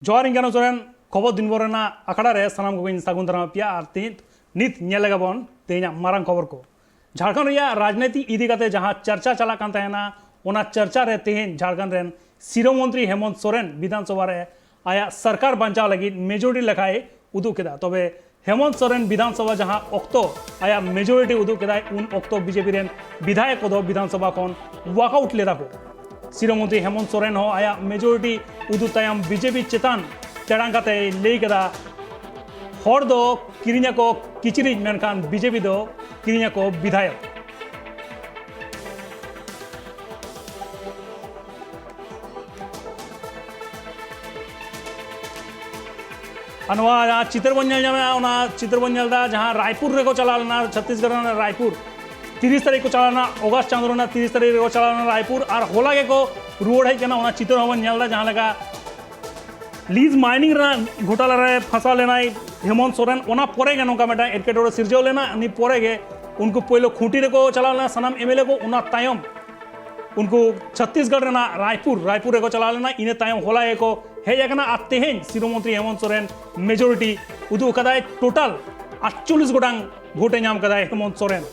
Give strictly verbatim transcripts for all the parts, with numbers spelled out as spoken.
ᱡᱚᱦᱟᱨ, ᱤᱧ ᱠᱟᱱᱩ ᱥᱚᱨᱮᱱ᱾ ᱠᱷᱚᱵᱚᱨ ᱫᱤᱱ ᱵᱷᱳᱨ ᱨᱮᱱᱟᱜ ᱟᱠᱷᱲᱟ ᱨᱮ ᱥᱟᱱᱟᱢ ᱠᱚᱜᱮᱧ ᱥᱟᱹᱜᱩᱱ ᱫᱟᱨᱟᱢ ᱯᱮᱭᱟ᱾ ᱟᱨ ᱛᱮᱦᱮᱧ, ᱱᱤᱛ ᱧᱮᱞ ᱞᱮᱜᱟ ᱵᱚᱱ ᱛᱮᱦᱮᱧᱟᱜ ᱢᱟᱨᱟᱝ ᱠᱷᱚᱵᱚᱨ ᱠᱚ᱾ ᱡᱷᱟᱲᱠᱷᱚᱸᱰ ᱨᱮᱭᱟᱜ ᱨᱟᱡᱽᱱᱤᱛᱤ ᱤᱫᱤ ᱠᱟᱛᱮ ᱡᱟᱦᱟᱸ ᱪᱟᱨᱪᱟ ᱪᱟᱞᱟᱜ ᱠᱟᱱ ᱛᱟᱦᱮᱱᱟ, ᱚᱱᱟ ᱪᱟᱨᱪᱟ ᱨᱮ ᱛᱮᱦᱮᱧ ᱡᱷᱟᱲᱠᱷᱚᱸᱰ ᱨᱮᱱ ᱥᱤᱨᱟᱹ ᱢᱚᱱᱛᱨᱤ ᱦᱮᱢᱚᱱᱛ ᱥᱚᱨᱮᱱ ᱵᱤᱫᱷᱟᱱ ᱥᱚᱵᱷᱟ ᱨᱮ ᱟᱭᱟᱜ ᱥᱚᱨᱠᱟᱨ ᱵᱟᱧᱪᱟᱣ ᱞᱟᱹᱜᱤᱫ ᱢᱮᱡᱚᱨᱤᱴᱤ ᱞᱮᱠᱟᱭ ᱩᱫᱩᱜ ᱠᱮᱫᱟ᱾ ᱛᱚᱵᱮ ᱦᱮᱢᱚᱱᱛ ᱥᱚᱨᱮᱱ ᱵᱤᱫᱷᱟᱱ ᱥᱚᱵᱷᱟ ᱡᱟᱦᱟᱸ ᱚᱠᱛᱚ ᱟᱭᱟᱜ ᱢᱮᱡᱚᱨᱤᱴᱤ ᱩᱫᱩᱜ ᱠᱮᱫᱟᱭ, ᱩᱱ ᱚᱠᱛᱚ ᱵᱤᱡᱮᱯᱤ ᱨᱮᱱ ᱵᱤᱫᱷᱟᱭᱚᱠ ᱠᱚᱫᱚ ᱵᱤᱫᱷᱟᱱ ᱥᱚᱵᱷᱟ ᱠᱷᱚᱱ ᱣᱟᱠ ᱟᱣᱩᱴ ᱞᱮᱫᱟ ᱠᱚ᱾ ᱥᱤᱨᱟᱹ ᱢᱚᱱᱛᱨᱤ ᱦᱮᱢᱚᱱᱛ ᱥᱚᱨᱮᱱ ᱦᱚᱸ ᱟᱭᱟᱜ ᱢᱮᱡᱚᱨᱤᱴᱤ ᱩᱫᱩᱜ ᱛᱟᱭᱚᱢ ᱵᱤᱡᱮᱯᱤ ᱪᱮᱛᱟᱱ ᱛᱮᱲᱟᱝ ᱠᱟᱛᱮᱭ ᱞᱟᱹᱭ ᱠᱮᱫᱟ, "ᱦᱚᱲ ᱫᱚ ᱠᱤᱨᱤᱧᱟᱠᱚ ᱠᱤᱪᱨᱤᱡ, ᱢᱮᱱᱠᱷᱟᱱ ᱵᱤᱡᱮᱯᱤ ᱫᱚ ᱠᱤᱨᱤᱧᱟᱠᱚ ᱵᱤᱫᱷᱟᱭᱚᱠ᱾" ᱟᱨ ᱱᱚᱣᱟ ᱡᱟᱦᱟᱸ ᱪᱤᱛᱟᱹᱨ ᱵᱚᱱ ᱧᱮᱞ ᱧᱟᱢᱮᱫᱼᱟ, ᱚᱱᱟ ᱪᱤᱛᱟᱹᱨ ᱵᱚᱱ ᱧᱮᱞ ᱮᱫᱟ ᱡᱟᱦᱟᱸ ᱨᱟᱭᱯᱩᱨ ᱨᱮᱠᱚ ᱪᱟᱞᱟᱣ ᱞᱮᱱᱟ, ᱪᱷᱚᱛᱛᱤᱥᱜᱚᱲ ᱨᱮᱱᱟᱜ ᱨᱟᱭᱯᱩᱨ, ᱛᱤᱨᱤᱥ ᱛᱟᱹᱨᱤᱠᱷ ᱠᱚ ᱪᱟᱞᱟᱣ ᱞᱮᱱᱟ, ᱚᱜᱟᱥᱴ ᱪᱟᱸᱫᱳ ᱨᱮᱱᱟᱜ ᱛᱤᱨᱤᱥ ᱛᱟᱹᱨᱤᱠᱷ ᱨᱮᱠᱚ ᱪᱟᱞᱟᱣ ᱞᱮᱱᱟ ᱨᱟᱭᱯᱩᱨ, ᱟᱨ ᱦᱚᱞᱟ ᱜᱮᱠᱚ ᱨᱩᱣᱟᱹᱲ ᱦᱮᱡ ᱠᱟᱱᱟ᱾ ᱚᱱᱟ ᱪᱤᱛᱟᱹᱨ ᱦᱚᱸᱵᱚᱱ ᱧᱮᱞ ᱮᱫᱟ, ᱡᱟᱦᱟᱸ ᱞᱮᱠᱟ ᱞᱤᱡ ᱢᱟᱭᱱᱤᱝ ᱨᱮᱱᱟᱜ ᱜᱷᱚᱴᱟᱞᱟ ᱨᱮ ᱯᱷᱟᱸᱥᱟᱣ ᱞᱮᱱᱟᱭ ᱦᱮᱢᱚᱱᱛ ᱥᱚᱨᱮᱱ᱾ ᱚᱱᱟ ᱯᱚᱨᱮ ᱜᱮ ᱱᱚᱝᱠᱟ ᱢᱤᱫᱴᱟᱝ ᱮᱴᱠᱮᱴᱚᱬᱮ ᱥᱤᱨᱡᱟᱹᱣ ᱞᱮᱱᱟ᱾ ᱩᱱᱤ ᱯᱚᱨᱮ ᱜᱮ ᱩᱱᱠᱩ ᱯᱳᱭᱞᱳ ᱠᱷᱩᱸᱴᱤ ᱨᱮᱠᱚ ᱪᱟᱞᱟᱣ ᱞᱮᱱᱟ ᱥᱟᱱᱟᱢ ᱮᱢᱮᱞᱮ ᱠᱚ, ᱚᱱᱟ ᱛᱟᱭᱚᱢ ᱩᱱᱠᱩ ᱪᱷᱚᱛᱛᱤᱥᱜᱚᱲ ᱨᱮᱱᱟᱜ ᱨᱟᱭᱯᱩᱨ, ᱨᱟᱭᱯᱩᱨ ᱨᱮᱠᱚ ᱪᱟᱞᱟᱣ ᱞᱮᱱᱟ᱾ ᱤᱱᱟᱹ ᱛᱟᱭᱚᱢ ᱦᱚᱞᱟ ᱜᱮᱠᱚ ᱦᱮᱡ ᱟᱠᱟᱱᱟ᱾ ᱟᱨ ᱛᱮᱦᱮᱧ ᱥᱤᱨᱟᱹ ᱢᱚᱱᱛᱨᱤ ᱦᱮᱢᱚᱱᱛ ᱥᱚᱨᱮᱱ ᱢᱮᱡᱚᱨᱤᱴᱤ ᱩᱫᱩᱜ ᱟᱠᱟᱫᱟᱭ, ᱴᱳᱴᱟᱞ ᱟᱴᱪᱚᱞᱞᱤᱥ ᱜᱚᱴᱟᱝ ᱵᱷᱳᱴ ᱮ ᱧᱟᱢ ᱠᱟᱫᱟᱭ ᱦᱮᱢᱚᱱᱛ ᱥᱚᱨᱮᱱ᱾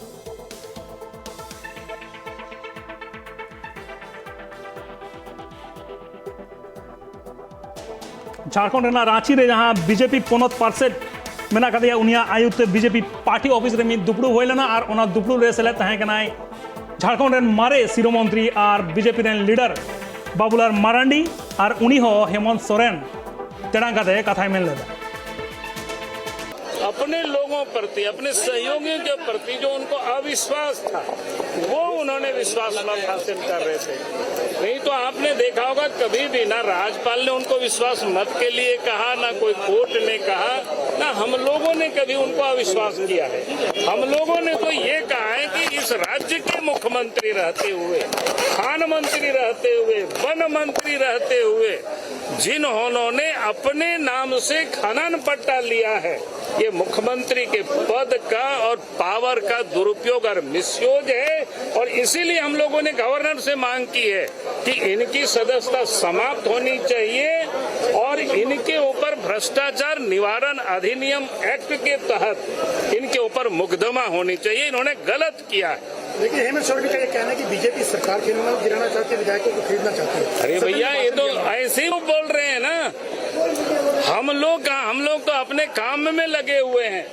ᱡᱷᱟᱲᱠᱷᱚᱸᱰ ᱨᱮᱱᱟᱜ ᱨᱟᱸᱪᱤ ᱨᱮ ᱡᱟᱦᱟᱸ ᱵᱤᱡᱮᱯᱤ ᱯᱚᱱᱚᱛ ᱯᱟᱨᱥᱮᱫ ᱢᱮᱱᱟᱜ ᱟᱠᱟᱫᱮᱭᱟ, ᱩᱱᱤᱭᱟᱜ ᱟᱭᱩᱨ ᱛᱮ ᱵᱤᱡᱮᱯᱤ ᱯᱟᱨᱴᱤ ᱚᱯᱷᱤᱥ ᱨᱮ ᱢᱤᱫ ᱫᱩᱯᱲᱩᱵ ᱦᱩᱭ ᱞᱮᱱᱟ ᱟᱨ ᱚᱱᱟ ᱫᱩᱯᱲᱩᱵ ᱨᱮ ᱥᱮᱞᱮᱫ ᱛᱟᱦᱮᱸ ᱠᱟᱱᱟᱭ ᱡᱷᱟᱲᱠᱷᱚᱸᱰ ᱨᱮᱱ ᱢᱟᱨᱮ ᱥᱤᱨᱟᱹ ᱢᱚᱱᱛᱨᱤ ᱟᱨ ᱵᱤᱡᱮᱯᱤ ᱨᱮᱱ ᱞᱤᱰᱟᱨ ᱵᱟᱵᱩᱞᱟᱞ ᱢᱟᱨᱟᱱᱰᱤ, ᱟᱨ ᱩᱱᱤ ᱦᱚᱸ ᱦᱮᱢᱚᱱᱛ ᱥᱚᱨᱮᱱ ᱛᱮᱲᱟᱝ ᱠᱟᱛᱮ ᱠᱟᱛᱷᱟᱭ ᱢᱮᱱ ᱞᱮᱫᱟ᱾ अपने लोगों प्रति, अपने सहयोगियों के प्रति जो उनको अविश्वास था, वो उन्होंने विश्वास मत हासिल कर रहे थे। नहीं तो आपने देखा होगा, कभी भी ना राज्यपाल ने उनको विश्वास मत के लिए कहा, ना कोई कोर्ट ने कहा, ना हम लोगों ने कभी उनको अविश्वास किया है। हम लोगों ने तो ये कहा है कि इस राज्य के मुख्यमंत्री रहते हुए, खान मंत्री रहते हुए, वन मंत्री रहते हुए, जिन्होंने अपने नाम से खनन पट्टा लिया है, ये मुख्यमंत्री के पद का और पावर का दुरुपयोग और मिसयूज है। और इसीलिए हम लोगों ने गवर्नर से मांग की है कि इनकी सदस्यता समाप्त होनी चाहिए और के ऊपर भ्रष्टाचार निवारण अधिनियम एक्ट के तहत इनके ऊपर मुकदमा होनी चाहिए। इन्होंने गलत किया है। लेकिन हेमंत सोरेन का ये कहना है कि बीजेपी सरकार खिलाफ गिराना चाहती है, विधायकों को खरीदना चाहती है। अरे भैया, ये तो ऐसे ही वो बोल रहे हैं ना। हम लोग का हम लोग तो अपने काम में लगे हुए हैं,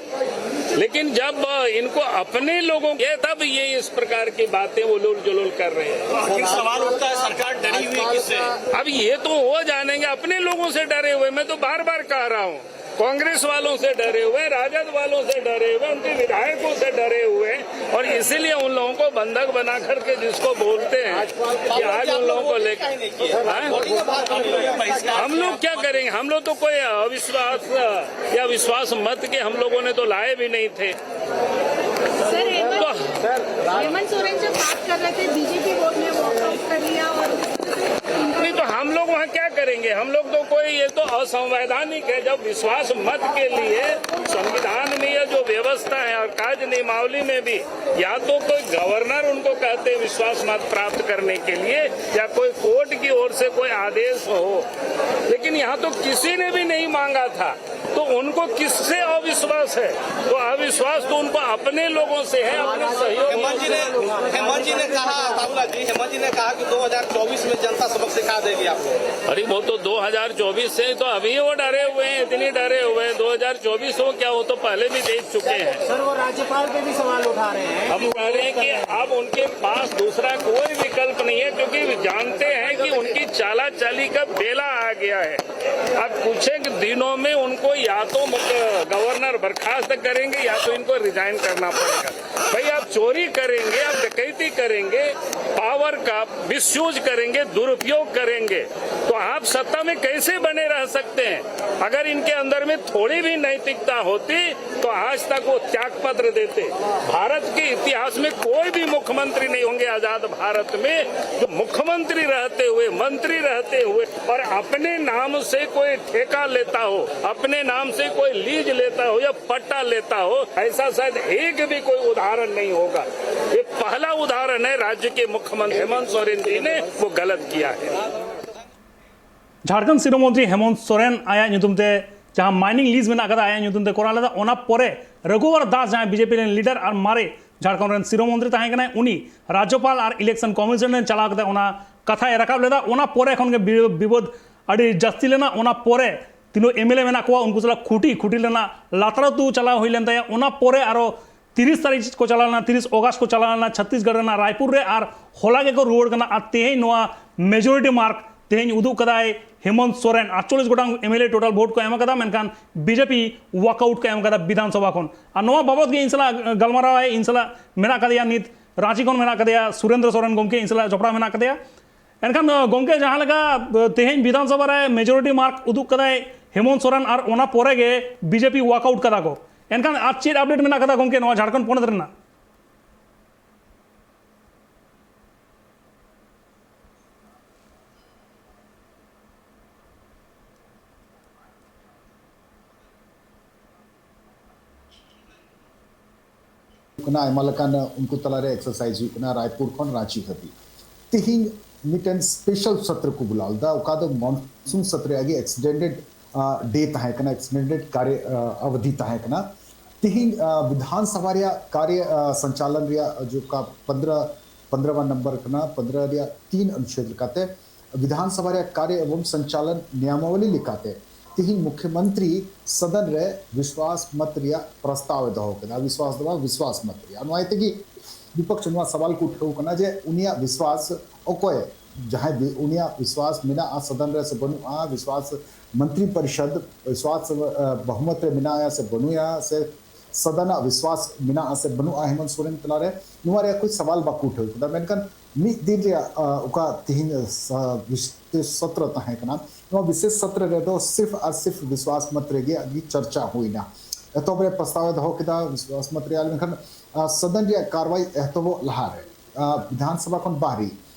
लेकिन जब इनको अपने लोगों के तब ये इस प्रकार की बातें उलूल जुलूल कर रहे हैं। आखिर सवाल उठता है, सरकार डरी हुई किससे? अब ये तो वो जानेंगे, अपने लोगों से डरे हुए। मैं तो बार बार कह रहा हूँ, कांग्रेस वालों से डरे हुए, राजद वालों से डरे हुए, उनके विधायकों से डरे हुए, और इसीलिए उन लोगों को बंधक बना करके जिसको बोलते हैं कि आज उन लोगों को लेकर, हाँ? हम लोग क्या करेंगे? हम लोग तो कोई अविश्वास या विश्वास मत के हम लोगों ने तो लाए भी नहीं थे। सर, हेमंत हेमंत सोरेन जब बात कर रहे थे, बीजेपी बोर्ड ने वॉकआउट कर लिया और नहीं तो हम लोग वहाँ क्या करेंगे? हम लोग तो कोई, ये तो असंवैधानिक है। जब विश्वास मत के लिए संविधान में ये जो व्यवस्था है और कार्य नियमावली में भी, या तो कोई गवर्नर उनको कहते हैं विश्वास मत प्राप्त करने के लिए, या कोई कोर्ट की ओर से कोई आदेश हो, लेकिन यहाँ तो किसी ने भी नहीं मांगा था। तो उनको किससे अविश्वास है? तो अविश्वास तो उनको अपने लोगों से है, अपने सहयोग हेमंत जी ने हेमंत जी ने कहा, बाबूलाल जी, हेमंत जी ने कहा कि दो हज़ार चौबीस में जनता सबक सिखा देगी आपको। अरे, वो तो दो हज़ार चौबीस से तो अभी वो डरे हुए हैं, इतने डरे हुए हैं। दो हज़ार चौबीस हो क्या, वो तो पहले भी देख चुके हैं। सर, वो राज्यपाल पे भी सवाल उठा रहे हैं। हम कह रहे हैं कि अब उनके पास दूसरा कोई विकल्प नहीं है, क्योंकि वे जानते हैं कि उनकी चाला चाली का बेला आ गया है। अब कुछ एक दिनों में उनको या तो मुख- गवर्नर बर्खास्त करेंगे या तो इनको रिजाइन करना पड़ेगा। भाई, आप चोरी करेंगे, आप डकैती करेंगे, पावर का मिसयूज करेंगे, दुरुपयोग करेंगे, तो आप सत्ता में कैसे बने रह सकते हैं? अगर इनके अंदर में थोड़ी भी नैतिकता होती तो आज तक वो त्याग पत्र देते। भारत के इतिहास में कोई भी मुख्यमंत्री नहीं होंगे आजाद भारत में जो मुख्यमंत्री रहते हुए, मंत्री रहते हुए और अपने नाम से कोई ठेका लेता हो, अपने नाम से कोई लीज लेता हो या पट्टा लेता हो, ऐसा शायद एक भी कोई उदाहरण नहीं होगा। ये पहला उदाहरण है राज्य के मुख्यमंत्री हेमंत सोरेन जी ने वो गलत किया है। ᱡᱷᱟᱲᱠᱷᱚᱸᱰ ᱥᱤᱨᱟᱹ ᱢᱚᱱᱛᱨᱤ ᱦᱮᱢᱚᱱᱛ ᱥᱚᱨᱮᱱ ᱟᱭᱟᱜ ᱧᱩᱛᱩᱢ ᱛᱮ ᱡᱟᱦᱟᱸ ᱢᱟᱭᱱᱤᱝ ᱞᱤᱡᱽ ᱢᱮᱱᱟᱜ ᱟᱠᱟᱫᱟ, ᱟᱭᱟᱜ ᱧᱩᱛᱩᱢ ᱛᱮ ᱠᱚᱨᱟᱣ ᱞᱮᱫᱟ᱾ ᱚᱱᱟ ᱯᱚᱨᱮ ᱨᱚᱜᱷᱩᱵᱚᱨ ᱫᱟᱥ, ᱡᱟᱦᱟᱸᱭ ᱵᱤᱡᱮᱯᱤ ᱨᱮᱱ ᱞᱤᱰᱟᱨ ᱟᱨ ᱢᱟᱨᱮ ᱡᱷᱟᱲᱠᱷᱚᱸᱰ ᱨᱮᱱ ᱥᱤᱨᱟᱹ ᱢᱚᱱᱛᱨᱤ ᱛᱟᱦᱮᱸ ᱠᱟᱱᱟᱭ, ᱩᱱᱤ ᱨᱟᱡᱽᱡᱚᱯᱟᱞ ᱟᱨ ᱤᱞᱮᱠᱥᱚᱱ ᱠᱚᱢᱤᱥᱚᱱ ᱨᱮ ᱪᱟᱞᱟᱣ ᱠᱟᱛᱮ ᱚᱱᱟ ᱠᱟᱛᱷᱟᱭ ᱨᱟᱠᱟᱵ ᱞᱮᱫᱟ᱾ ᱚᱱᱟ ᱯᱚᱨᱮ ᱠᱷᱚᱱ ᱜᱮ ᱵᱤ-, ᱵᱤᱵᱟᱹᱫ ᱟᱹᱰᱤ ᱡᱟᱹᱥᱛᱤ ᱞᱮᱱᱟ᱾ ᱚᱱᱟ ᱯᱚᱨᱮ ᱛᱤᱱᱟᱹᱜ ᱮᱢᱮᱞᱮ ᱢᱮᱱᱟᱜ ᱠᱚᱣᱟ, ᱩᱱᱠᱩ ᱥᱟᱞᱟᱜ ᱠᱷᱩᱴᱤ ᱠᱷᱩᱴᱤ ᱞᱮᱱᱟ, ᱞᱟᱛᱟᱨ ᱟᱹᱛᱩ ᱪᱟᱞᱟᱣ ᱦᱩᱭ ᱞᱮᱱ ᱛᱟᱭᱟ᱾ ᱚᱱᱟ ᱯᱚᱨᱮ ᱟᱨᱚ ᱛᱤᱨᱤᱥ ᱛᱟᱹᱨᱤᱠᱷ ᱠᱚ ᱪᱟᱞᱟᱣ ᱞᱮᱱᱟ, ᱛᱤᱨᱤᱥ ᱚᱜᱟᱥᱴ ᱠᱚ ᱪᱟᱞᱟᱣ ᱞᱮᱱᱟ ᱪᱷᱚᱛᱛᱤᱥᱜᱚᱲ ᱨᱮᱱᱟᱜ ᱨᱟᱭᱯᱩᱨ ᱨᱮ, ᱟᱨ ᱦᱚᱞᱟ ᱜᱮᱠᱚ ᱨᱩᱣᱟᱹᱲ ᱠᱟᱱᱟ᱾ ᱟᱨ ᱛᱮᱦᱮᱧ ᱱᱚᱣᱟ ᱢᱮᱡᱚᱨᱤᱴᱤ ᱢᱟᱨᱠ ᱛᱮᱦᱮᱧ ᱩᱫᱩᱜ ᱠᱟᱫᱟᱭ ᱦᱮᱢᱚᱱᱛ ᱥᱚᱨᱮᱱ᱾ ᱟᱴᱪᱚᱞᱞᱤᱥ ᱜᱚᱴᱟᱝ ᱮᱢᱮᱞᱮ ᱴᱳᱴᱟᱞ ᱵᱷᱳᱴ ᱠᱚ ᱮᱢ ᱠᱟᱫᱟ, ᱢᱮᱱᱠᱷᱟᱱ ᱵᱤᱡᱮᱯᱤ ᱣᱟᱠᱟᱣᱩᱴ ᱠᱚ ᱮᱢ ᱠᱟᱫᱟ ᱵᱤᱫᱷᱟᱱ ᱥᱚᱵᱷᱟ ᱠᱷᱚᱱ᱾ ᱟᱨ ᱱᱚᱣᱟ ᱵᱟᱵᱚᱛ ᱜᱮ ᱤᱧ ᱥᱟᱞᱟᱜ ᱜᱟᱞᱢᱟᱨᱟᱣ ᱟᱭ, ᱤᱧ ᱥᱟᱞᱟᱜ ᱢᱮᱱᱟᱜ ᱠᱟᱫᱮᱭᱟ ᱱᱤᱛ ᱨᱟᱸᱪᱤ ᱠᱷᱚᱱ ᱢᱮᱱᱟᱜ ᱠᱟᱫᱮᱭᱟ ᱥᱩᱨᱮᱱᱫᱨᱚ ᱥᱚᱨᱮᱱ ᱜᱚᱢᱠᱮ, ᱤᱧ ᱥᱟᱞᱟᱜ ᱡᱚᱯᱲᱟᱣ ᱢᱮᱱᱟᱜ ᱠᱟᱫᱮᱭᱟ᱾ ᱮᱱᱠᱷᱟᱱ, ᱟᱸ, ᱜᱚᱢᱠᱮ, ᱡᱟᱦᱟᱸ ᱞᱮᱠᱟ, ᱟᱸ, ᱛᱮᱦᱮᱧ ᱵᱤᱫᱷᱟᱱ ᱥᱚᱵᱷᱟ ᱨᱮ ᱢᱮᱡᱚᱨᱤᱴᱤ ᱢᱟᱨᱠ ᱩᱫᱩᱜ ᱠᱟᱫᱟᱭ ᱦᱮᱢᱚᱱᱛ ᱥᱚᱨᱮᱱ, ᱟᱨ ᱚᱱᱟ ᱯᱚᱨᱮ ᱜᱮ ᱵᱤᱡᱮᱯᱤ ᱣᱟᱠᱟᱣᱩᱴ ᱠᱟᱫᱟ ᱠᱚ, ᱮᱱᱠᱷᱟᱱ ᱟᱨ ᱪᱮᱫ ᱟᱯᱰᱮᱴ ᱢᱮᱱᱟᱜ ᱠᱟᱫᱟ ᱜᱚᱢᱠᱮ ᱱᱚᱣᱟ ᱡᱷᱟᱲᱠᱷᱚᱸᱰ ᱯᱚᱱᱚᱛ ᱨᱮᱱᱟᱜ? ᱠᱟᱱᱟ, ᱟᱭᱢᱟ ᱞᱮᱠᱟᱱ ᱩᱱᱠᱩ ᱛᱟᱞᱟᱨᱮ ᱮᱠᱥᱟᱨᱥᱟᱭᱤᱡᱽ ᱦᱩᱭᱩᱜ ᱠᱟᱱᱟ ᱨᱟᱭᱯᱩᱨ ᱠᱷᱚᱱ ᱨᱟᱸᱪᱤ ᱦᱟᱹᱵᱤᱡ᱾ ᱛᱮᱦᱮᱧ ᱢᱤᱫᱴᱮᱱ ᱥᱯᱮᱥᱟᱞ ᱥᱚᱛᱨᱚ ᱠᱚ ᱵᱩᱞᱟᱣ ᱞᱮᱫᱟ, ᱚᱠᱟ ᱫᱚ ᱢᱚᱱᱥᱩᱱ ᱥᱚᱛᱨᱚ ᱟᱜᱮ ᱮᱠᱥᱴᱮᱱᱰᱮᱰ ᱰᱮ ᱛᱟᱦᱮᱸ ᱠᱟᱱᱟ, ᱮᱠᱥᱴᱮᱱᱰᱮᱰ ᱠᱟᱨᱭᱚ ᱟᱵᱚᱫᱷᱤ ᱛᱟᱦᱮᱸ ᱠᱟᱱᱟ᱾ ᱛᱮᱦᱮᱧ ᱵᱤᱫᱷᱟᱱ ᱥᱚᱵᱷᱟ ᱨᱮᱭᱟᱜ ᱠᱟᱨᱭᱚ ᱥᱚᱧᱪᱟᱞᱚᱱ ᱨᱮᱭᱟᱜ ᱡᱚᱠᱟ ᱯᱚᱱᱫᱽᱨᱚ ᱯᱚᱱᱫᱽᱨᱚ ᱱᱚᱢᱵᱚᱨ ᱠᱟᱱᱟ, ᱯᱚᱱᱫᱽᱨᱚ ᱨᱮᱭᱟᱜ ᱛᱤᱱ ᱚᱱᱩᱪᱷᱮᱫ ᱞᱮᱠᱟᱛᱮ ᱵᱤᱫᱷᱟᱱ ᱥᱚᱵᱷᱟ ᱨᱮᱭᱟᱜ ᱠᱟᱨᱭᱚ ᱮᱵᱚᱝ ᱥᱚᱧᱪᱟᱞᱚᱱ ᱱᱤᱭᱟᱢᱟᱵᱚᱞᱤ ᱞᱮᱠᱟᱛᱮ ᱛᱤᱦᱤᱧ ᱢᱩᱠᱷᱭᱚᱢᱚᱱᱛᱨᱤ ᱥᱚᱫᱚᱱ ᱨᱮ ᱵᱤᱥᱣᱟᱥ ᱢᱚᱛ ᱨᱮᱭᱟᱜ ᱯᱨᱚᱥᱛᱟᱵ ᱮ ᱫᱚᱦᱚ ᱠᱮᱫᱟ, ᱵᱤᱥᱣᱟᱥ ᱫᱚ ᱵᱟᱝ, ᱵᱤᱥᱣᱟᱥ ᱢᱚᱛ ᱨᱮᱭᱟᱜ᱾ ᱱᱚᱣᱟ ᱛᱮᱜᱮ ᱵᱤᱯᱚᱠष ᱱᱚᱣᱟ ᱥᱟᱣᱟᱞ ᱠᱚ ᱩᱴᱷᱟᱹᱣ ᱠᱟᱱᱟ ᱡᱮ ᱩᱱᱤᱭᱟᱜ ᱵᱤᱥᱣᱟᱥ ᱚᱠᱚᱭ, ᱡᱟᱦᱟᱸᱭ ᱵᱤ-, ᱩᱱᱤᱭᱟᱜ ᱵᱤᱥᱣᱟᱥ ᱢᱮᱱᱟᱜᱼᱟ ᱥᱚᱫᱚᱱ ᱨᱮ ᱥᱮ ᱵᱟᱹᱱᱩᱜᱼᱟ, ᱵᱤᱥᱣᱟᱥ ᱢᱚᱱᱛᱨᱤ ᱯᱚᱨᱤᱥᱚᱫ ᱵᱤᱥᱣᱟᱥ, ᱟᱸ, ᱵᱚᱦᱩᱢᱚᱛ ᱨᱮ ᱢᱮᱱᱟᱭᱟ ᱥᱮ ᱵᱟᱹᱱᱩᱭᱟ, ᱥᱮ ᱥᱚᱫᱚᱱᱟᱜ ᱵᱤᱥᱣᱟᱥ ᱢᱮᱱᱟᱜᱼᱟ ᱥᱮ ᱵᱟᱹᱱᱩᱜᱼᱟ ᱦᱮᱢᱚᱱᱛ ᱥᱚᱨᱮᱱ ᱛᱟᱞᱟᱨᱮ, ᱱᱚᱣᱟ ᱨᱮᱭᱟᱜ ᱠᱳᱭ ᱥᱟᱣᱟᱞ ᱵᱟᱠᱚ ᱩᱴᱷᱟᱹᱣ ᱠᱮᱫᱟ᱾ ᱢᱮᱱᱠᱷᱟᱱ ᱢᱤᱫ ᱫᱤᱱ ᱨᱮᱭᱟᱜ, ᱟᱸ, ᱚᱠᱟ ᱛᱤᱦᱤᱧ, ᱟᱸ, ᱵᱤᱥᱮᱥ ᱥᱚᱛᱨᱚ ᱛᱟᱦᱮᱸ ᱠᱟᱱᱟ, ᱱᱚᱣᱟ ᱵᱤᱥᱮᱥ ᱥᱚᱛᱨᱚ ᱨᱮᱫᱚ ᱥᱤᱨᱯᱷ ᱟᱨ ᱥᱤᱨᱯᱷ ᱵᱤᱥᱣᱟᱥ ᱢᱚᱛ ᱨᱮᱜᱮ ᱟᱹᱰᱤ ᱪᱚᱨᱪᱟ ᱦᱩᱭᱱᱟ᱾ ᱮᱛᱚᱦᱚᱵ ᱨᱮ ᱯᱨᱚᱥᱛᱟᱵ ᱮ ᱫᱚᱦᱚ ᱠᱮᱫᱟ ᱵᱤᱥᱣᱟᱥ ᱢᱚᱛ ᱨᱮᱭᱟᱜ, ᱢᱮᱱᱠᱷᱟᱱ, ᱟᱸ, ᱥᱚᱫᱚᱱ ᱨᱮᱭᱟᱜ ᱠᱟᱨᱣᱟᱭ ᱮᱛᱚᱦᱚᱵᱚᱜ ᱞᱟᱦᱟᱨᱮ, ᱟᱸ, ᱵᱤᱫᱷᱟᱱ ᱥᱚᱵᱷᱟ ᱠᱷᱚᱱ ᱵᱟᱦᱨᱮ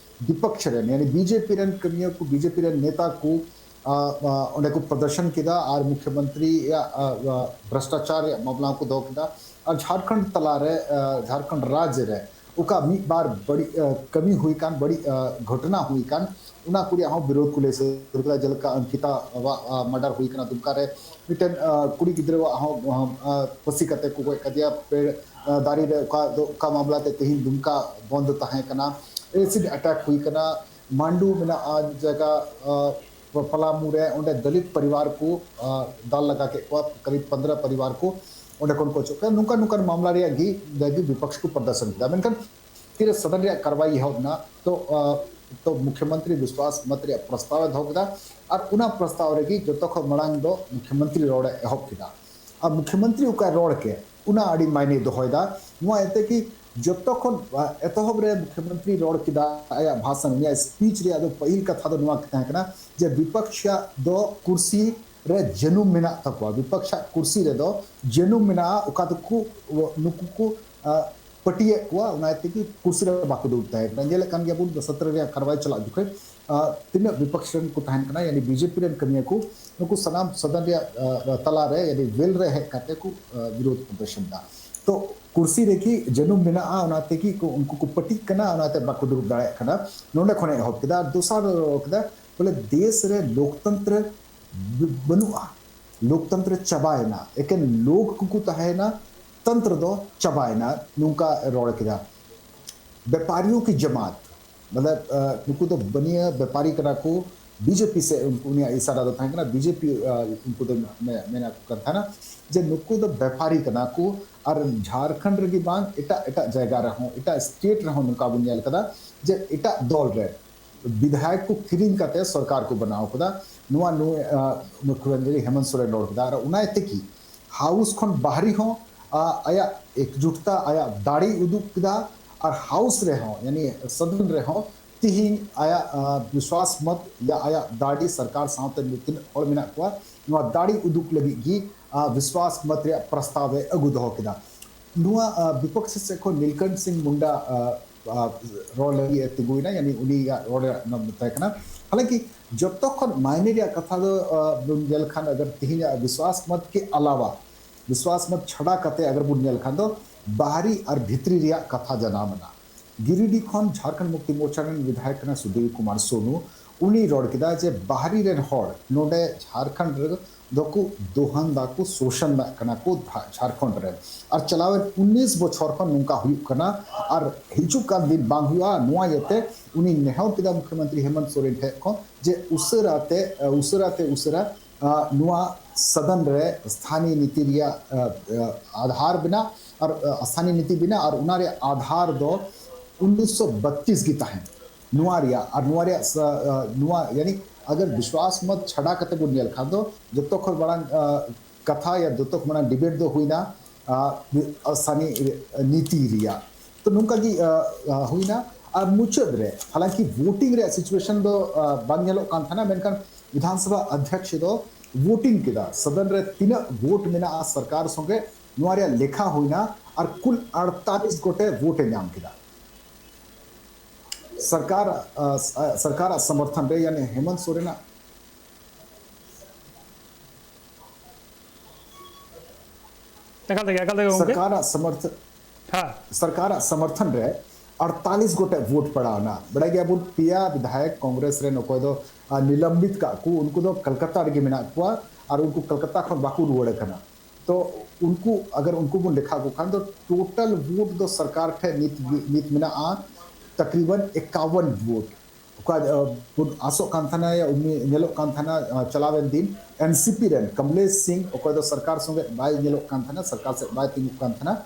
ᱵᱤᱯᱚᱠष ᱨᱮᱱ, ᱭᱟᱱᱤ ᱵᱤᱡᱮᱯᱤ ᱨᱮᱱ ᱠᱟᱹᱢᱤᱭᱟᱹ ᱠᱚ, ᱵᱤᱡᱮᱯᱤ ᱨᱮᱱ ᱱᱮᱛᱟ ᱠᱚ, ᱟᱸ, ᱟᱸ, ᱚᱸᱰᱮ ᱠᱚ ᱯᱨᱚᱫᱚᱨᱥᱚᱱ ᱠᱮᱫᱟ ᱟᱨ ᱢᱩᱠᱷᱭᱚᱢᱚᱱᱛᱨᱤ ᱭᱟᱜ, ᱟᱸ, ᱟᱸ, ᱵᱷᱨᱚᱥᱴᱟᱪᱟᱨ ᱨᱮᱭᱟᱜ ᱢᱟᱢᱞᱟ ᱠᱚ ᱫᱚᱦᱚ ᱠᱮᱫᱟ᱾ ᱟᱨ ᱡᱷᱟᱲᱠᱷᱚᱸᱰ ᱛᱟᱞᱟᱨᱮ, ᱟᱸ, ᱡᱷᱟᱲᱠᱷᱚᱸᱰ ᱨᱟᱡᱽ ᱨᱮ ᱚᱠᱟ ᱢᱤᱫ ᱵᱟᱨ ᱵᱟᱹᱲᱤᱡ ᱠᱟᱹᱢᱤ ᱦᱩᱭ ᱠᱟᱱ, ᱵᱟᱹᱲᱤᱡ ᱜᱷᱚᱴᱚᱱᱟ ᱦᱩᱭ ᱠᱟᱱ, ᱚᱱᱟ ᱠᱚ ᱨᱮᱭᱟᱜ ᱦᱚᱸ ᱵᱤᱨᱳᱫᱷ ᱠᱚ ᱞᱟᱹᱭ ᱥᱚᱫᱚᱨ ᱠᱮᱫᱟ᱾ ᱡᱮᱞᱮᱠᱟ ᱚᱝᱠᱤᱛᱟ ᱟᱜ ᱢᱟᱨᱰᱟᱨ ᱦᱩᱭ ᱠᱟᱱᱟ ᱫᱩᱢᱠᱟ ᱨᱮ, ᱢᱤᱫᱴᱮᱱ ᱠᱩᱲᱤ ᱜᱤᱫᱽᱨᱟᱹᱣᱟᱜ ᱦᱚᱸ ᱯᱷᱟᱹᱥᱤ ᱠᱟᱛᱮ ᱠᱚ ᱜᱚᱡ ᱠᱟᱫᱮᱭᱟ ᱯᱮᱲ ᱫᱟᱨᱮ ᱨᱮ᱾ ᱚᱠᱟ ᱫᱚ, ᱚᱠᱟ ᱢᱟᱢᱞᱟ ᱛᱮ ᱛᱮᱦᱮᱧ ᱫᱩᱢᱠᱟ ᱵᱚᱱᱫ ᱛᱟᱦᱮᱸ ᱠᱟᱱᱟ, ᱮᱥᱤᱰ ᱮᱴᱮᱠ ᱦᱩᱭ ᱠᱟᱱᱟ, ᱢᱟᱱᱰᱩ ᱢᱮᱱᱟᱜᱼᱟ ᱡᱟᱭᱜᱟ ᱯᱟᱞᱟᱢᱩ ᱨᱮ, ᱚᱸᱰᱮ ᱫᱚᱞᱤᱛ ᱯᱚᱨᱤᱵᱟᱨ ᱠᱚ ᱫᱟᱞ ᱞᱟᱜᱟ ᱠᱮᱫ ᱠᱚᱣᱟ, ᱠᱟᱨᱤᱵ ᱯᱚᱱᱫᱽᱨᱚ ᱯᱚᱨᱤᱵᱟᱨ ᱠᱚ ᱚᱸᱰᱮ ᱠᱷᱚᱱ ᱠᱚ ᱚᱪᱚᱜ ᱠᱟᱱᱟ᱾ ᱱᱚᱝᱠᱟ ᱱᱚᱝᱠᱟᱱ ᱢᱟᱢᱞᱟ ᱨᱮᱭᱟᱜ ᱜᱮ ᱡᱟᱭᱜᱟ ᱵᱤᱯᱚᱠᱥ ᱠᱚ ᱯᱨᱚᱫᱚᱨᱥᱚᱱ ᱠᱮᱫᱟ᱾ ᱢᱮᱱᱠᱷᱟᱱ ᱛᱤᱨᱮ ᱥᱚᱫᱚᱱ ᱨᱮᱭᱟᱜ ᱠᱟᱨᱣᱟᱭ ᱮᱦᱚᱵ ᱮᱱᱟ, ᱛᱚ ᱛᱚ ᱢᱩᱠᱷᱭᱚᱢᱚᱱᱛᱨᱤ ᱵᱤᱥᱣᱟᱥ ᱢᱚᱛ ᱨᱮᱭᱟᱜ ᱯᱨᱚᱥᱛᱟᱵ ᱮ ᱫᱚᱦᱚ ᱠᱮᱫᱟ᱾ ᱟᱨ ᱚᱱᱟ ᱯᱨᱚᱥᱛᱟᱵ ᱨᱮᱜᱮ ᱡᱚᱛᱚ ᱠᱷᱚᱱ ᱢᱟᱲᱟᱝ ᱫᱚ ᱢᱩᱠᱷᱭᱚᱢᱚᱱᱛᱨᱤ ᱨᱚᱲ ᱮ ᱮᱦᱚᱵ ᱠᱮᱫᱟ᱾ ᱟᱨ ᱢᱩᱠᱷᱭᱚᱢᱚᱱᱛᱨᱤ ᱚᱠᱟᱭ ᱨᱚᱲ ᱠᱮᱫ, ᱚᱱᱟ ᱟᱹᱰᱤ ᱢᱟᱭᱱᱮ ᱫᱚᱦᱚᱭᱮᱫᱟ᱾ ᱱᱚᱣᱟ ᱮᱱᱛᱮ ᱠᱤ ᱡᱚᱛᱚ ᱠᱷᱚᱱ ᱮᱛᱚᱦᱚᱵ ᱨᱮ ᱢᱩᱠᱷᱭᱚᱢᱚᱱᱛᱨᱤ ᱨᱚᱲ ᱠᱮᱫᱟ ᱟᱭᱟᱜ ᱵᱷᱟᱥᱚᱱ, ᱩᱱᱤᱭᱟᱜ ᱥᱯᱤᱪ ᱨᱮᱭᱟᱜ ᱫᱚ ᱯᱟᱹᱦᱤᱞ ᱠᱟᱛᱷᱟ ᱫᱚ ᱱᱚᱣᱟ ᱛᱟᱦᱮᱸ ᱠᱟᱱᱟ ᱡᱮ ᱵᱤᱯᱚᱠᱥ ᱫᱚ ᱠᱩᱨᱥᱤ ᱨᱮ ᱡᱟᱹᱱᱩᱢ ᱢᱮᱱᱟᱜ ᱛᱟᱠᱚᱣᱟ, ᱵᱤᱯᱚᱠᱥ ᱠᱩᱨᱥᱤ ᱨᱮᱫᱚ ᱡᱟᱹᱱᱩᱢ ᱢᱮᱱᱟᱜᱼᱟ, ᱚᱠᱟ ᱫᱚᱠᱚ ᱱᱩᱠᱩ ᱠᱚ ᱯᱟᱹᱴᱤᱭᱮᱫ ᱠᱚᱣᱟ, ᱚᱱᱟ ᱛᱮᱜᱮ ᱠᱩᱨᱥᱤ ᱨᱮ ᱵᱟᱠᱚ ᱫᱩᱲᱩᱵ ᱛᱟᱦᱮᱸ ᱠᱟᱱᱟ᱾ ᱧᱮᱞᱮᱫ ᱠᱟᱱ ᱜᱮᱭᱟᱵᱚᱱ, ᱥᱚᱛᱨᱚ ᱨᱮᱭᱟᱜ ᱠᱟᱨᱣᱟᱭ ᱪᱟᱞᱟᱜ ᱡᱚᱠᱷᱚᱱ ᱛᱤᱱᱟᱹᱜ ᱵᱤᱯᱚᱠᱥ ᱨᱮᱱ ᱠᱚ ᱛᱟᱦᱮᱱ ᱠᱟᱱᱟ, ᱭᱟᱱᱤ ᱵᱤᱡᱮᱯᱤ ᱨᱮᱱ ᱠᱟᱹᱢᱤᱭᱟᱹ ᱠᱚ, ᱱᱩᱠᱩ ᱥᱟᱱᱟᱢ ᱥᱚᱫᱚᱱ ᱨᱮᱭᱟᱜ ᱛᱟᱞᱟᱨᱮ, ᱭᱟᱱᱤ ᱵᱮᱞ ᱨᱮ ᱦᱮᱡ ᱠᱟᱛᱮ ᱠᱚ ᱵᱤᱨᱳᱫ ᱯᱨᱚᱫᱚᱨᱥᱚᱱ ᱮᱫᱟ᱾ ᱛᱚ ᱠᱩᱨᱥᱤ ᱨᱮᱜᱮ ᱡᱟᱹᱱᱩᱢ ᱢᱮᱱᱟᱜᱼᱟ, ᱚᱱᱟ ᱛᱮᱜᱮ ᱠᱚ, ᱩᱱᱠᱩ ᱠᱚ ᱯᱟᱹᱴᱤᱜ ᱠᱟᱱᱟ, ᱚᱱᱟᱛᱮ ᱵᱟᱠᱚ ᱫᱩᱲᱩᱵ ᱫᱟᱲᱮᱭᱟᱜ ᱠᱟᱱᱟ᱾ ᱱᱚᱰᱮ ᱠᱷᱚᱱᱮ ᱮᱦᱚᱵ ᱠᱮᱫᱟ᱾ ᱟᱨ ᱫᱚᱥᱟᱨ ᱨᱚᱲ ᱠᱮᱫᱟ, ᱵᱚᱞᱮ ᱫᱮᱥ ᱨᱮ ᱞᱳᱠᱛᱚᱱᱛᱨᱚ ᱵᱟᱹᱱᱩᱜᱼᱟ, ᱞᱳᱠᱛᱚᱱᱛᱨᱚ ᱪᱟᱵᱟᱭᱮᱱᱟ, ᱮᱠᱮᱱ ᱞᱳᱠ ᱠᱚᱠᱚ ᱛᱟᱦᱮᱸᱭᱮᱱᱟ, ᱛᱚᱱᱛᱨᱚ ᱫᱚ ᱪᱟᱵᱟᱭᱮᱱᱟ, ᱱᱚᱝᱠᱟ ᱨᱚᱲ ᱠᱮᱫᱟ᱾ ᱵᱮᱯᱟᱨᱤᱭᱳ ᱠᱤ ᱡᱟᱢᱟᱛ, ᱢᱚᱛᱞᱚᱵ ᱱᱩᱠᱩ ᱫᱚ ᱵᱟᱹᱱᱤᱭᱟᱹ ᱵᱮᱯᱟᱨᱤ ᱠᱟᱱᱟ ᱠᱚ᱾ ᱵᱤᱡᱮᱯᱤ ᱥᱮ ᱩᱱᱤᱭᱟᱜ ᱤᱥᱟᱨᱟ ᱫᱚ ᱛᱟᱦᱮᱸ ᱠᱟᱱᱟ, ᱵᱤᱡᱮᱯᱤ ᱩᱱᱠᱩ ᱫᱚ ᱢᱮᱱᱟ ᱠᱚ ᱠᱟᱱ ᱛᱟᱦᱮᱱᱟ ᱡᱮ ᱱᱩᱠᱩ ᱫᱚ ᱵᱮᱯᱟᱨᱤ ᱠᱟᱱᱟ ᱠᱚ᱾ ᱟᱨ ᱡᱷᱟᱲᱠᱷᱚᱸᱰ ᱨᱮᱜᱮ ᱵᱟᱝ, ᱮᱴᱟᱜ ᱮᱴᱟᱜ ᱡᱟᱭᱜᱟ ᱨᱮᱦᱚᱸ, ᱮᱴᱟᱜ ᱥᱴᱮᱴ ᱨᱮᱦᱚᱸ ᱱᱚᱝᱠᱟ ᱵᱚᱱ ᱧᱮᱞ ᱠᱟᱫᱟ ᱡᱮ ᱮᱴᱟᱜ ᱫᱚᱞ ᱨᱮ ᱵᱤᱫᱷᱟᱭᱚᱠ ᱠᱚ ᱠᱤᱨᱤᱧ ᱠᱟᱛᱮ ᱥᱚᱨᱠᱟᱨ ᱠᱚ ᱵᱮᱱᱟᱣ ᱠᱟᱫᱟ᱾ ᱱᱚᱣᱟ ᱱᱩᱭ ᱢᱩᱠᱷᱭᱚᱢᱚᱱᱛᱨᱤ ᱦᱮᱢᱚᱱᱛ ᱥᱚᱨᱮᱱ ᱨᱚᱲ ᱠᱮᱫᱟ᱾ ᱟᱨ ᱚᱱᱟ ᱛᱮᱜᱮ ᱦᱟᱣᱩᱥ ᱠᱷᱚᱱ ᱵᱟᱦᱨᱮ ᱦᱚᱸ ᱟᱭᱟᱜ ᱮᱠᱡᱩᱴᱛᱟ, ᱟᱭᱟᱜ ᱫᱟᱲᱮ ᱩᱫᱩᱜ ᱠᱮᱫᱟ᱾ ᱟᱨ ᱦᱟᱣᱩᱥ ᱨᱮᱦᱚᱸ, ᱭᱟᱱᱤ ᱥᱚᱫᱚᱱ ᱨᱮᱦᱚᱸ ᱛᱤᱦᱤᱧ ᱟᱭᱟᱜ ᱵᱤᱥᱣᱟᱥ ᱢᱚᱛ ᱭᱟ ᱟᱭᱟᱜ ᱫᱟᱲᱮ, ᱥᱚᱨᱠᱟᱨ ᱥᱟᱶᱛᱮ ᱛᱤᱱᱟᱹᱜ ᱦᱚᱲ ᱢᱮᱱᱟᱜ ᱠᱚᱣᱟ, ᱱᱚᱣᱟ ᱫᱟᱲᱮ ᱩᱫᱩᱜ ᱞᱟᱹᱜᱤᱫ ᱜᱮ ᱵᱤᱥᱣᱟᱥ ᱢᱚᱛ ᱨᱮᱭᱟᱜ ᱯᱨᱚᱥᱛᱟᱵ ᱮ ᱟᱹᱜᱩ ᱫᱚᱦᱚ ᱠᱮᱫᱟ᱾ ᱱᱚᱣᱟ ᱵᱤᱯᱚᱠᱥ ᱥᱮᱫ ᱠᱷᱚᱱ ᱱᱤᱞᱠᱟᱱᱛ ᱥᱤᱝ ᱢᱩᱱᱰᱟ ᱨᱚᱲ ᱞᱟᱹᱜᱤᱫ ᱮ ᱛᱤᱸᱜᱩᱭᱮᱱᱟ, ᱭᱟᱱᱤ ᱩᱱᱤᱭᱟᱜ ᱨᱚᱲ ᱨᱮᱭᱟᱜ ᱛᱟᱦᱮᱸ ᱠᱟᱱᱟ᱾ ᱦᱟᱞᱟᱝᱠᱤ ᱡᱚᱛᱚ ᱠᱷᱚᱱ ᱢᱟᱭᱱᱮ ᱨᱮᱭᱟᱜ ᱠᱟᱛᱷᱟ ᱫᱚ ᱵᱚᱱ ᱧᱮᱞ ᱠᱷᱟᱱ, ᱟᱜᱟᱨ ᱛᱤᱦᱤᱧᱟᱜ ᱵᱤᱥᱣᱟᱥ ᱢᱚᱛ ᱠᱮ ᱟᱞᱟᱣᱟ, ᱵᱤᱥᱣᱟᱥ ᱢᱚᱛ ᱪᱷᱟᱰᱟ ᱠᱟᱛᱮ ᱟᱜᱟᱨ ᱵᱚᱱ ᱧᱮᱞ ᱠᱷᱟᱱ ᱫᱚ, ᱵᱟᱦᱨᱤ ᱟᱨ ᱵᱷᱤᱛᱨᱤ ᱨᱮᱭᱟᱜ ᱠᱟᱛᱷᱟ ᱡᱟᱱᱟᱢ ᱮᱱᱟ᱾ ᱜᱤᱨᱤᱰᱤ ᱠᱷᱚᱱ ᱡᱷᱟᱲᱠᱷᱚᱸᱰ ᱢᱩᱠᱛᱤ ᱢᱳᱨᱪᱟ ᱨᱮᱱ ᱵᱤᱫᱷᱟᱭᱚᱠ ᱠᱟᱱᱟ ᱥᱩᱫᱷᱤᱨ ᱠᱩᱢᱟᱨ ᱥᱳᱱᱩ, ᱩᱱᱤ ᱨᱚᱲ ᱠᱮᱫᱟ ᱡᱮ ᱵᱟᱦᱨᱤ ᱨᱮᱱ ᱦᱚᱲ ᱱᱚᱰᱮ ᱡᱷᱟᱲᱠᱷᱚᱸᱰ ᱨᱮ ᱫᱚᱠᱚ ᱫᱚᱦᱚᱱ ᱫᱟᱠᱚ, ᱥᱳᱥᱚᱱ ᱫᱟᱜ ᱠᱟᱱᱟ ᱠᱚ ᱡᱷᱟ-, ᱡᱷᱟᱲᱠᱷᱚᱸᱰ ᱨᱮ᱾ ᱟᱨ ᱪᱟᱞᱟᱣᱮᱱ ᱩᱱᱤᱥ ᱵᱚᱪᱷᱚᱨ ᱠᱷᱚᱱ ᱱᱚᱝᱠᱟ ᱦᱩᱭᱩᱜ ᱠᱟᱱᱟ ᱟᱨ ᱦᱤᱡᱩᱜ ᱠᱟᱱ ᱫᱤᱱ ᱵᱟᱝ ᱦᱩᱭᱩᱜᱼᱟ᱾ ᱱᱚᱣᱟ ᱤᱭᱟᱹᱛᱮ ᱩᱱᱤ ᱱᱮᱦᱚᱨ ᱠᱮᱫᱟ ᱢᱩᱠᱷᱭᱚᱢᱚᱱᱛᱨᱤ ᱦᱮᱢᱚᱱᱛ ᱥᱚᱨᱮᱱ ᱴᱷᱮᱱ ᱠᱷᱚᱱ ᱡᱮ ᱩᱥᱟᱹᱨᱟ ᱛᱮ, ᱩᱥᱟᱹᱨᱟ ᱛᱮ ᱩᱥᱟᱹᱨᱟ, ᱟ, ᱱᱚᱣᱟ ᱥᱚᱫᱚᱱ ᱨᱮ ᱥᱛᱷᱟᱱᱤᱭ ᱱᱤᱛᱤ ᱨᱮᱭᱟᱜ, ᱟ, ᱟ, ᱟᱫᱷᱟᱨ ᱵᱮᱱᱟᱜ ᱟᱨ, ᱟ, ᱥᱛᱷᱟᱱᱤᱭ ᱱᱤᱛᱤ ᱵᱮᱱᱟᱜ ᱟᱨ ᱚᱱᱟ ᱨᱮᱭᱟᱜ ᱟᱫᱷᱟᱨ ᱫᱚ ᱩᱱᱤᱥᱥᱚ ᱵᱟᱛᱤᱥ ᱜᱮ ᱛᱟᱦᱮᱸᱱ᱾ ᱱᱚᱣᱟ ᱨᱮᱭᱟᱜ, ᱟᱨ ᱱᱚᱣᱟ ᱨᱮᱭᱟᱜ ᱥᱟ-, ᱟ, ᱱᱚᱣᱟ, ᱭᱟᱱᱤ ᱟᱜᱟᱨ ᱵᱤᱥᱣᱟᱥ ᱢᱚᱛ ᱪᱷᱟᱰᱟ ᱠᱟᱛᱮ ᱵᱚᱱ ᱧᱮᱞ ᱠᱷᱟᱱ ᱫᱚ ᱡᱚᱛᱚ ᱠᱷᱚᱱ ᱢᱟᱲᱟᱝ, ᱟ, ᱠᱟᱛᱷᱟ ᱭᱟ ᱡᱚᱛᱚ ᱠᱷᱚᱱ ᱢᱟᱲᱟᱝ ᱰᱤᱵᱮᱴ ᱫᱚ ᱦᱩᱭᱱᱟ, ᱟ, ᱟ, ᱥᱟᱱᱤ ᱱᱤᱛᱤ ᱨᱮᱭᱟᱜ᱾ ᱛᱚ ᱱᱚᱝᱠᱟ ᱜᱮ, ᱟ, ᱟ, ᱦᱩᱭᱱᱟ᱾ ᱟᱨ ᱢᱩᱪᱟᱹᱫ ᱨᱮ ᱦᱟᱞᱟᱝᱠᱤ ᱵᱷᱳᱴᱤᱝ ᱨᱮᱭᱟᱜ ᱥᱤᱪᱩᱭᱮᱥᱚᱱ ᱫᱚ, ᱟ, ᱵᱟᱝ ᱧᱮᱞᱚᱜ ᱠᱟᱱ ᱛᱟᱦᱮᱱᱟ, ᱢᱮᱱᱠᱷᱟᱱ ᱵᱤᱫᱷᱟᱱ ᱥᱚᱵᱷᱟ ᱚᱫᱷᱭᱚᱠᱥ ᱫᱚ ᱵᱷᱳᱴᱤᱝ ᱠᱮᱫᱟ, ᱥᱚᱫᱚᱱ ᱨᱮ ᱛᱤᱱᱟᱹᱜ ᱵᱷᱳᱴ ᱢᱮᱱᱟᱜᱼᱟ ᱥᱚᱨᱠᱟᱨ ᱥᱚᱸᱜᱮ, ᱱᱚᱣᱟ ᱨᱮᱭᱟᱜ ᱞᱮᱠᱷᱟ ᱦᱩᱭᱱᱟ ᱟᱨ ᱠᱩᱞ ᱟᱴᱛᱟᱞᱤᱥ ᱜᱚᱴᱮᱡ ᱵᱷᱳᱴ ᱮ ᱧᱟᱢ ᱠᱮᱫᱟ᱾ ᱥᱚᱨᱠᱟᱨ, ᱟ, ᱥ-, ᱟ, ᱥᱚᱨᱠᱟᱨᱟᱜ ᱥᱚᱢᱚᱨᱛᱷᱚᱱ ᱨᱮ, ᱭᱟᱱᱤ ᱦᱮᱢᱚᱱᱛ ᱥᱚᱨᱮᱱᱟᱜ ᱮᱠᱟᱞ ᱛᱮᱜᱮ, ᱮᱠᱟᱞ ᱛᱮᱜᱮ ᱜᱚᱢᱠᱮ᱾ ᱥᱚᱨᱠᱟᱨᱟᱜ ᱥᱚᱢᱚᱨᱛᱷᱚᱱ, ᱦᱮᱸ᱾ ᱥᱚᱨᱠᱟᱨᱟᱜ ᱥᱚᱢᱚᱨᱛᱷᱚᱱ ᱨᱮ ᱟᱴᱛᱟᱞᱤᱥ ᱜᱚᱴᱮᱡ ᱵᱷᱳᱴ ᱯᱟᱲᱟᱣᱱᱟ᱾ ᱵᱟᱲᱟᱭ ᱜᱮᱭᱟᱵᱚᱱ, ᱯᱮᱭᱟ ᱵᱤᱫᱷᱟᱭᱚᱠ ᱠᱚᱝᱜᱨᱮᱥ ᱨᱮᱱ ᱚᱠᱚᱭ ᱫᱚ, ᱟ, ᱱᱤᱞᱚᱢᱵᱤᱛ ᱠᱟᱜ ᱠᱚ, ᱩᱱᱠᱩ ᱫᱚ ᱠᱚᱞᱠᱟᱛᱟ ᱨᱮᱜᱮ ᱢᱮᱱᱟᱜ ᱠᱚᱣᱟ ᱟᱨ ᱩᱱᱠᱩ ᱠᱚᱞᱠᱟᱛᱟ ᱠᱷᱚᱱ ᱵᱟᱠᱚ ᱨᱩᱣᱟᱹᱲ ᱟᱠᱟᱱᱟ᱾ ᱛᱚ ᱩᱱᱠᱩ, ᱟᱜᱟᱨ ᱩᱱᱠᱩ ᱵᱚᱱ ᱞᱮᱠᱷᱟ ᱠᱚ ᱠᱷᱟᱱ ᱫᱚ, ᱴᱳᱴᱟᱞ ᱵᱷᱳᱴ ᱫᱚ ᱥᱚᱨᱠᱟᱨ ᱴᱷᱮᱱ ᱱᱤᱛ, ᱱᱤᱛ ᱢᱮᱱᱟᱜᱼᱟ ᱛᱟᱠᱨᱤᱵᱟᱱ ᱮᱠᱟᱣᱟᱱ ᱵᱷᱳᱴ᱾ ᱚᱠᱟ, ᱟ, ᱵᱚᱱ ᱟᱥᱚᱜ ᱠᱟᱱ ᱛᱟᱦᱮᱱᱟ, ᱭᱟ ᱩᱱᱤ ᱧᱮᱞᱚᱜ ᱠᱟᱱ ᱛᱟᱦᱮᱱᱟ, ᱟ, ᱪᱟᱞᱟᱣᱮᱱ ᱫᱤᱱ ᱮᱱ ᱥᱤ ᱯᱤ ᱨᱮᱱ ᱠᱚᱢᱞᱮᱥ ᱥᱤᱝ, ᱚᱠᱚᱭ ᱫᱚ ᱥᱚᱨᱠᱟᱨ ᱥᱚᱸᱜᱮ ᱵᱟᱭ ᱧᱮᱞᱚᱜ ᱠᱟᱱ ᱛᱟᱦᱮᱱᱟ, ᱥᱚᱨᱠᱟᱨ ᱥᱮᱫ ᱵᱟᱭ ᱛᱤᱸᱜᱩᱜ ᱠᱟᱱ ᱛᱟᱦᱮᱱᱟ,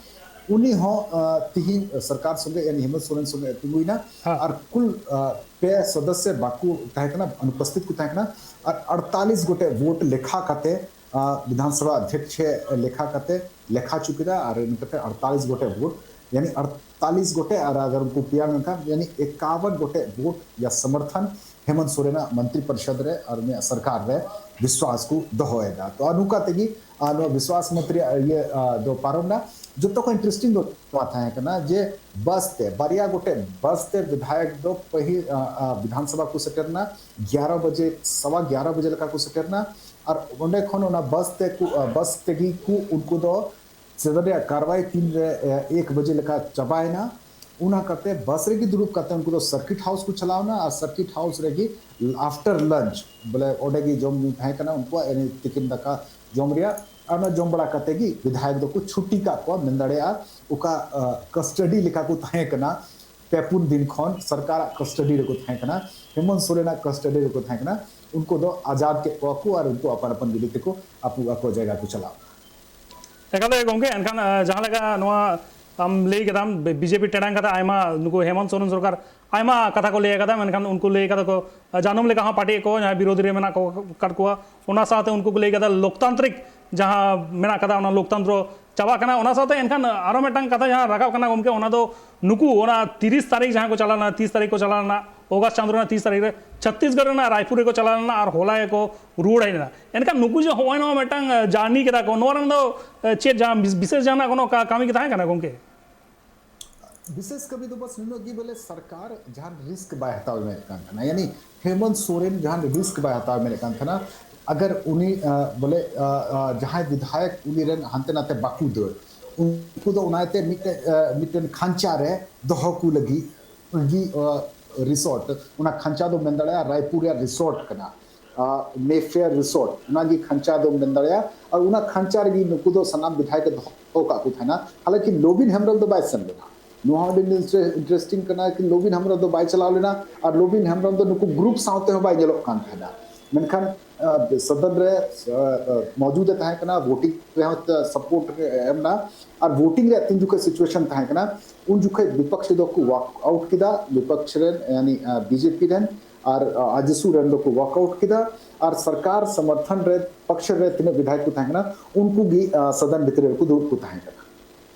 ᱩᱱᱤ ᱦᱚᱸ, ᱟ, ᱛᱤᱦᱤᱧ ᱥᱚᱨᱠᱟᱨ ᱥᱚᱸᱜᱮ, ᱭᱟᱱᱤ ᱦᱮᱢᱚᱱᱛ ᱥᱚᱨᱮᱱ ᱥᱚᱸᱜᱮ ᱛᱤᱸᱜᱩᱭᱮᱱᱟ᱾ ᱦᱮᱸ᱾ ᱟᱨ ᱠᱩᱞ, ᱟ, ᱯᱮ ᱥᱚᱫᱚᱥᱥᱚ ᱵᱟᱠᱚ ᱛᱟᱦᱮᱸ ᱠᱟᱱᱟ, ᱚᱱᱩᱯᱚᱥᱛᱷᱤᱛ ᱠᱚ ᱛᱟᱦᱮᱸ ᱠᱟᱱᱟ᱾ ᱟᱨ ᱟᱴᱛᱟᱞᱤᱥ ᱜᱚᱴᱮᱡ ᱵᱷᱳᱴ ᱞᱮᱠᱷᱟ ᱠᱟᱛᱮ, ᱟ, ᱵᱤᱫᱷᱟᱱ ᱥᱚᱵᱷᱟ ᱚᱫᱷᱭᱚᱠᱥ ᱞᱮᱠᱷᱟ ᱠᱟᱛᱮ, ᱞᱮᱠᱷᱟ ᱦᱚᱪᱚ ᱠᱮᱫᱟ ᱟᱨ ᱤᱱᱟᱹ ᱠᱟᱛᱮ ᱟᱴᱛᱟᱞᱤᱥ ᱜᱚᱴᱮᱡ ᱵᱷᱳᱴ, ᱭᱟᱱᱤ ᱟᱴᱛᱟᱞᱤᱥ ᱜᱚᱴᱮᱡ, ᱟᱨ ᱟᱜᱟᱨ ᱩᱱᱠᱩ ᱯᱮᱭᱟ ᱞᱮᱱᱠᱷᱟᱱ, ᱭᱟᱱᱤ ᱮᱠᱟᱣᱟᱱ ᱜᱚᱴᱮᱡ ᱵᱷᱳᱴ ᱭᱟ ᱥᱚᱢᱚᱨᱛᱷᱚᱱ ᱦᱮᱢᱚᱱᱛ ᱥᱚᱨᱮᱱᱟᱜ ᱢᱚᱱᱛᱨᱤ ᱯᱚᱨᱤᱥᱚᱫ ᱨᱮ ᱟᱨ ᱩᱱᱤᱭᱟᱜ ᱥᱚᱨᱠᱟᱨ ᱨᱮ ᱵᱤᱥᱣᱟᱥ ᱠᱚ ᱫᱚᱦᱚᱭᱮᱫᱟ᱾ ᱛᱚ ᱟᱨ ᱱᱚᱝᱠᱟ ᱛᱮᱜᱮ, ᱟ, ᱱᱚᱣᱟ ᱵᱤᱥᱣᱟᱥ ᱢᱚᱛ ᱨᱮᱭᱟᱜ ᱤᱭᱟᱹ, ᱟ, ᱫᱚ ᱯᱟᱨᱚᱢ ᱮᱱᱟ᱾ ᱡᱚᱛᱚ ᱠᱷᱚᱱ ᱤᱱᱴᱟᱨᱮᱥᱴᱤᱝ ᱫᱚ ᱱᱚᱣᱟ ᱛᱟᱦᱮᱸ ᱠᱟᱱᱟ ᱡᱮ ᱵᱟᱥ ᱛᱮ, ᱵᱟᱨᱭᱟ ᱜᱚᱴᱮᱡ ᱵᱟᱥ ᱛᱮ ᱵᱤᱫᱷᱟᱭᱚᱠ ᱫᱚ ᱯᱟᱹᱦᱤᱞ, ᱟ, ᱟ, ᱵᱤᱫᱷᱟᱱ ᱥᱚᱵᱷᱟ ᱠᱚ ᱥᱮᱴᱮᱨ ᱮᱱᱟ, ᱜᱭᱟᱨᱟ ᱵᱟᱡᱮ, ᱥᱟᱣᱟ ᱜᱭᱟᱨᱟ ᱵᱟᱡᱮ ᱞᱮᱠᱟ ᱠᱚ ᱥᱮᱴᱮᱨ ᱮᱱᱟ᱾ ᱟᱨ ᱚᱸᱰᱮ ᱠᱷᱚᱱ ᱚᱱᱟ ᱵᱟᱥ ᱛᱮ ᱠᱚ, ᱟ, ᱵᱟᱥ ᱛᱮᱜᱮ ᱠᱚ ᱩᱱᱠᱩ ᱫᱚ ᱥᱮᱫᱟᱭᱟᱜ ᱠᱟᱨᱣᱟᱭ ᱛᱤᱱ ᱨᱮ ᱮᱠ ᱵᱟᱡᱮ ᱞᱮᱠᱟ ᱪᱟᱵᱟᱭᱮᱱᱟ᱾ ᱚᱱᱟ ᱠᱟᱛᱮ ᱵᱟᱥ ᱨᱮᱜᱮ ᱫᱩᱲᱩᱵ ᱠᱟᱛᱮ ᱩᱱᱠᱩ ᱫᱚ ᱥᱟᱨᱠᱤᱴ ᱦᱟᱣᱩᱥ ᱠᱚ ᱪᱟᱞᱟᱣᱱᱟ ᱟᱨ ᱥᱟᱨᱠᱤᱴ ᱦᱟᱣᱩᱥ ᱨᱮᱜᱮ ᱟᱯᱷᱴᱟᱨ ᱞᱟᱧᱪ ᱵᱚᱞᱮ ᱚᱸᱰᱮ ᱜᱮ ᱡᱚᱢ ᱧᱩ ᱛᱟᱦᱮᱸ ᱠᱟᱱᱟ ᱩᱱᱠᱩᱣᱟᱜ ᱛᱤᱠᱤᱱ ᱫᱟᱠᱟ ᱡᱚᱢ ᱨᱮᱭᱟᱜ᱾ ᱟᱨ ᱚᱱᱟ ᱡᱚᱢ ᱵᱟᱲᱟ ᱠᱟᱛᱮ ᱜᱮ ᱵᱤᱫᱷᱟᱭᱚᱠ ᱫᱚᱠᱚ ᱪᱷᱩᱴᱤ ᱠᱟᱜ ᱠᱚᱣᱟ, ᱢᱮᱱ ᱫᱟᱲᱮᱭᱟᱜᱼᱟ ᱚᱠᱟ ᱠᱟᱥᱴᱟᱰᱤ ᱞᱮᱠᱟ ᱠᱚ ᱛᱟᱦᱮᱸ ᱠᱟᱱᱟ ᱯᱮ ᱯᱩᱱ ᱫᱤᱱ ᱠᱷᱚᱱ ᱥᱚᱨᱠᱟᱨᱟᱜ ᱠᱟᱥᱴᱟᱰᱤ ᱨᱮᱠᱚ ᱛᱟᱦᱮᱸ ᱠᱟᱱᱟ, ᱦᱮᱢᱚᱱᱛ ᱥᱚᱨᱮᱱᱟᱜ ᱠᱟᱥᱴᱟᱰᱤ ᱨᱮᱠᱚ ᱛᱟᱦᱮᱸ ᱠᱟᱱᱟ᱾ ᱩᱱᱠᱩ ᱫᱚ ᱟᱡᱟᱫ ᱠᱮᱫ ᱠᱚᱣᱟ ᱠᱚ ᱟᱨ ᱩᱱᱠᱩ ᱟᱯᱟᱱ ᱟᱯᱟᱱ ᱜᱟᱹᱰᱤ ᱛᱮᱠᱚ ᱟᱠᱚ ᱟᱠᱚ ᱡᱟᱭᱜᱟ ᱠᱚ ᱪᱟᱞᱟᱣ᱾ ᱮᱠᱟᱞ ᱛᱮ ᱜᱚᱢᱠᱮ, ᱮᱱᱠᱷᱟᱱ ᱡᱟᱦᱟᱸ ᱞᱮᱠᱟ ᱱᱚᱣᱟ ᱟᱢ ᱞᱟᱹᱭ ᱠᱮᱫᱟᱢ ᱵᱤᱡᱮᱯᱤ ᱴᱮᱲᱟᱝ ᱠᱟᱛᱮ ᱟᱭᱢᱟ ᱱᱩᱠᱩ ᱦᱮᱢᱚᱱᱛ ᱥᱚᱨᱮᱱ ᱥᱚᱨᱠᱟᱨ ᱟᱭᱢᱟ ᱠᱟᱛᱷᱟ ᱠᱚ ᱞᱟᱹᱭ ᱟᱠᱟᱫᱟ, ᱢᱮᱱᱠᱷᱟᱱ ᱩᱱᱠᱩ ᱞᱟᱹᱭ ᱠᱟᱫᱟ ᱠᱚ ᱡᱟᱹᱱᱩᱢ ᱞᱮᱠᱟ ᱦᱚᱸ ᱯᱟᱹᱴᱤᱭᱮᱫ ᱠᱚ ᱡᱟᱦᱟᱸᱭ ᱵᱤᱨᱳᱫᱷᱤ ᱨᱮ ᱢᱮᱱᱟᱜ ᱠᱟᱫ ᱠᱚᱣᱟ᱾ ᱚᱱᱟ ᱥᱟᱶᱛᱮ ᱩᱱᱠᱩ ᱠᱚ ᱞᱟᱹᱭ ᱠᱟᱫᱟ ᱞᱳᱠᱛᱟᱱᱛᱨᱤᱠ ᱡᱟᱦᱟᱸ ᱢᱮᱱᱟᱜ ᱠᱟᱫᱟ ᱚᱱᱟ ᱞᱳᱠᱛᱚᱱᱛᱨᱚ ᱪᱟᱵᱟᱜ ᱠᱟᱱᱟ᱾ ᱚᱱᱟ ᱥᱟᱶᱛᱮ ᱮᱱᱠᱷᱟᱱ ᱟᱨᱚ ᱢᱤᱫᱴᱟᱝ ᱠᱟᱛᱷᱟ ᱡᱟᱦᱟᱸ ᱨᱟᱠᱟᱵ ᱠᱟᱱᱟ ᱜᱚᱢᱠᱮ, ᱚᱱᱟ ᱫᱚ ᱱᱩᱠᱩ ᱚᱱᱟ ᱛᱤᱨᱤᱥ ᱛᱟᱹᱨᱤᱠᱷ ᱡᱟᱦᱟᱸ ᱠᱚ ᱪᱟᱞᱟᱣ ᱞᱮᱱᱟ, ᱛᱤᱨᱤᱥ ᱛᱟᱹᱨᱤᱠᱷ ᱠᱚ ᱪᱟᱞᱟᱣ ᱞᱮᱱᱟ, ᱚᱜᱟᱥᱴ ᱪᱟᱸᱫᱳ ᱨᱮᱱᱟᱜ ᱛᱤᱨᱤᱥ ᱛᱟᱹᱨᱤᱠᱷ ᱨᱮ ᱪᱷᱚᱛᱛᱤᱥᱜᱚᱲ ᱨᱮᱱᱟᱜ ᱨᱟᱭᱯᱩᱨ ᱨᱮᱠᱚ ᱪᱟᱞᱟᱣ ᱞᱮᱱᱟ ᱟᱨ ᱦᱚᱞᱟ ᱜᱮᱠᱚ ᱨᱩᱣᱟᱹᱲ ᱦᱮᱡ ᱮᱱᱟ᱾ ᱮᱱᱠᱷᱟᱱ ᱱᱩᱠᱩ ᱡᱮ ᱦᱚᱸᱜᱼᱚᱭ ᱱᱚᱣᱟ ᱢᱤᱫᱴᱟᱝ ᱡᱟᱨᱱᱤ ᱠᱮᱫᱟ ᱠᱚ, ᱱᱚᱣᱟ ᱨᱮᱱᱟᱜ ᱫᱚ ᱪᱮᱫ ᱡᱟᱦᱟᱸ ᱵᱤᱥᱮᱥ ᱡᱟᱦᱟᱱᱟᱜ ᱠᱳᱱᱳ ᱠᱟᱹᱢᱤ ᱜᱮ ᱛᱟᱦᱮᱸ ᱠᱟᱱᱟ ᱜᱚᱢᱠᱮ? ᱵᱤᱥᱮᱥ ᱠᱟᱹᱢᱤ ᱫᱚ ᱵᱟᱥ ᱱᱩᱱᱟᱹᱜ ᱜᱮ ᱵᱚᱞᱮ ᱥᱚᱨᱠᱟᱨ ᱡᱟᱦᱟᱸ ᱨᱤᱥᱠ ᱵᱟᱭ ᱦᱟᱛᱟᱣ ᱢᱮᱱᱮᱫ ᱠᱟᱱ ᱛᱟᱦᱮᱱᱟ, ᱭᱟᱱᱤ ᱦᱮᱢᱚᱱᱛ ᱥᱚᱨᱮᱱ ᱡᱟᱦᱟᱸ ᱨᱤᱥᱠ ᱵᱟᱭ ᱦᱟᱛᱟᱣ ᱢᱮᱱᱮᱫ ᱠᱟᱱ ᱛᱟᱦᱮᱱᱟ᱾ ᱟᱜᱟᱨ ᱩᱱᱤ ᱵᱚᱞᱮ ᱡᱟᱦᱟᱸᱭ ᱵᱤᱫᱷᱟᱭᱚᱠ ᱩᱱᱤ ᱨᱮᱱ ᱦᱟᱱᱛᱮ ᱱᱟᱛᱮ ᱵᱟᱠᱚ ᱫᱟᱹᱲ, ᱩᱱᱠᱩ ᱫᱚ ᱚᱱᱟᱛᱮ ᱢᱤᱫᱴᱮᱱ ᱢᱤᱫᱴᱮᱱ ᱠᱷᱟᱧᱪᱟ ᱨᱮ ᱫᱚᱦᱚ ᱠᱚ ᱞᱟᱹᱜᱤᱫ ᱜᱮ ᱨᱤᱥᱚᱨᱴ, ᱚᱱᱟ ᱠᱷᱟᱧᱪᱟ ᱫᱚ ᱢᱮᱱ ᱫᱟᱲᱮᱭᱟᱜᱼᱟ ᱨᱟᱭᱯᱩᱨ ᱨᱮᱭᱟᱜ ᱨᱤᱥᱚᱨᱴ ᱠᱟᱱᱟ, ᱢᱮ ᱯᱷᱮᱭᱟᱨ ᱨᱤᱥᱚᱨᱴ, ᱚᱱᱟᱜᱮ ᱠᱷᱟᱧᱪᱟ ᱫᱚᱢ ᱢᱮᱱ ᱫᱟᱲᱮᱭᱟᱜᱼᱟ᱾ ᱟᱨ ᱚᱱᱟ ᱠᱷᱟᱧᱪᱟ ᱨᱮᱜᱮ ᱱᱩᱠᱩ ᱫᱚ ᱥᱟᱱᱟᱢ ᱵᱤᱫᱷᱟᱭᱚᱠ ᱮ ᱫᱚᱦᱚ ᱟᱠᱟᱫ ᱠᱚ ᱛᱟᱦᱮᱱᱟ᱾ ᱦᱟᱞᱟᱸᱠᱤ ᱞᱚᱵᱤᱱ ᱦᱮᱢᱵᱨᱚᱢ ᱫᱚ ᱵᱟᱭ ᱥᱮᱱ ᱞᱮᱱᱟ᱾ ᱱᱚᱣᱟ ᱦᱚᱸ ᱟᱹᱰᱤ ᱤᱱᱴᱟᱨᱮᱥᱴᱤᱝ ᱠᱟᱱᱟ ᱠᱤ ᱞᱚᱵᱤᱱ ᱦᱮᱢᱵᱨᱚᱢ ᱫᱚ ᱵᱟᱭ ᱪᱟᱞᱟᱣ ᱞᱮᱱᱟ ᱟᱨ ᱞᱚᱵᱤᱱ ᱦᱮᱢᱵᱨᱚᱢ ᱫᱚ ᱱᱩᱠᱩ ᱜᱨᱩᱯ ᱥᱟᱶᱛᱮ ᱦᱚᱸ ᱵᱟᱭ ᱧᱮᱞᱚᱜ ᱠᱟᱱ ᱛᱟᱦᱮᱱᱟ᱾ ᱢᱮᱱᱠᱷᱟᱱ ᱥᱚᱫᱚᱱ ᱨᱮ ᱢᱚᱡᱩᱫ ᱮ ᱛᱟᱦᱮᱸ ᱠᱟᱱᱟ, ᱵᱷᱳᱴᱤᱝ ᱨᱮᱦᱚᱸ ᱥᱟᱯᱳᱨᱴ ᱮ ᱮᱢ ᱮᱱᱟ᱾ ᱟᱨ ᱵᱷᱳᱴᱤᱝ ᱨᱮᱭᱟᱜ ᱛᱤᱱ ᱡᱚᱠᱷᱚᱱ ᱥᱤᱪᱩᱭᱮᱥᱚᱱ ᱛᱟᱦᱮᱸ ᱠᱟᱱᱟ, ᱩᱱ ᱡᱚᱠᱷᱚᱱ ᱵᱤᱯᱚᱠᱥ ᱫᱚᱠᱚ ᱣᱟᱠ ᱟᱣᱩᱴ ᱠᱮᱫᱟ, ᱵᱤᱯᱚᱠᱥ ᱨᱮᱱ ᱭᱟᱱᱤ ᱵᱤᱡᱮᱯᱤ ᱨᱮᱱ ᱟᱨ ᱟᱡᱮᱥᱩ ᱨᱮᱱ ᱫᱚᱠᱚ ᱣᱟᱠ ᱟᱣᱩᱴ ᱠᱮᱫᱟ᱾ ᱟᱨ ᱥᱚᱨᱠᱟᱨ ᱥᱚᱢᱚᱨᱛᱷᱚᱱ ᱨᱮ ᱯᱚᱠᱥ ᱨᱮ ᱛᱤᱱᱟᱹᱜ ᱵᱤᱫᱷᱟᱭᱚᱠ ᱠᱚ ᱛᱟᱦᱮᱸ ᱠᱟᱱᱟ ᱩᱱᱠᱩ ᱜᱮ ᱥᱚᱫᱚᱱ ᱵᱷᱤᱛᱨᱤ ᱨᱮᱠᱚ ᱫᱩᱲᱩᱵ ᱠᱚ ᱛᱟᱦᱮᱸ ᱠᱟᱱᱟ᱾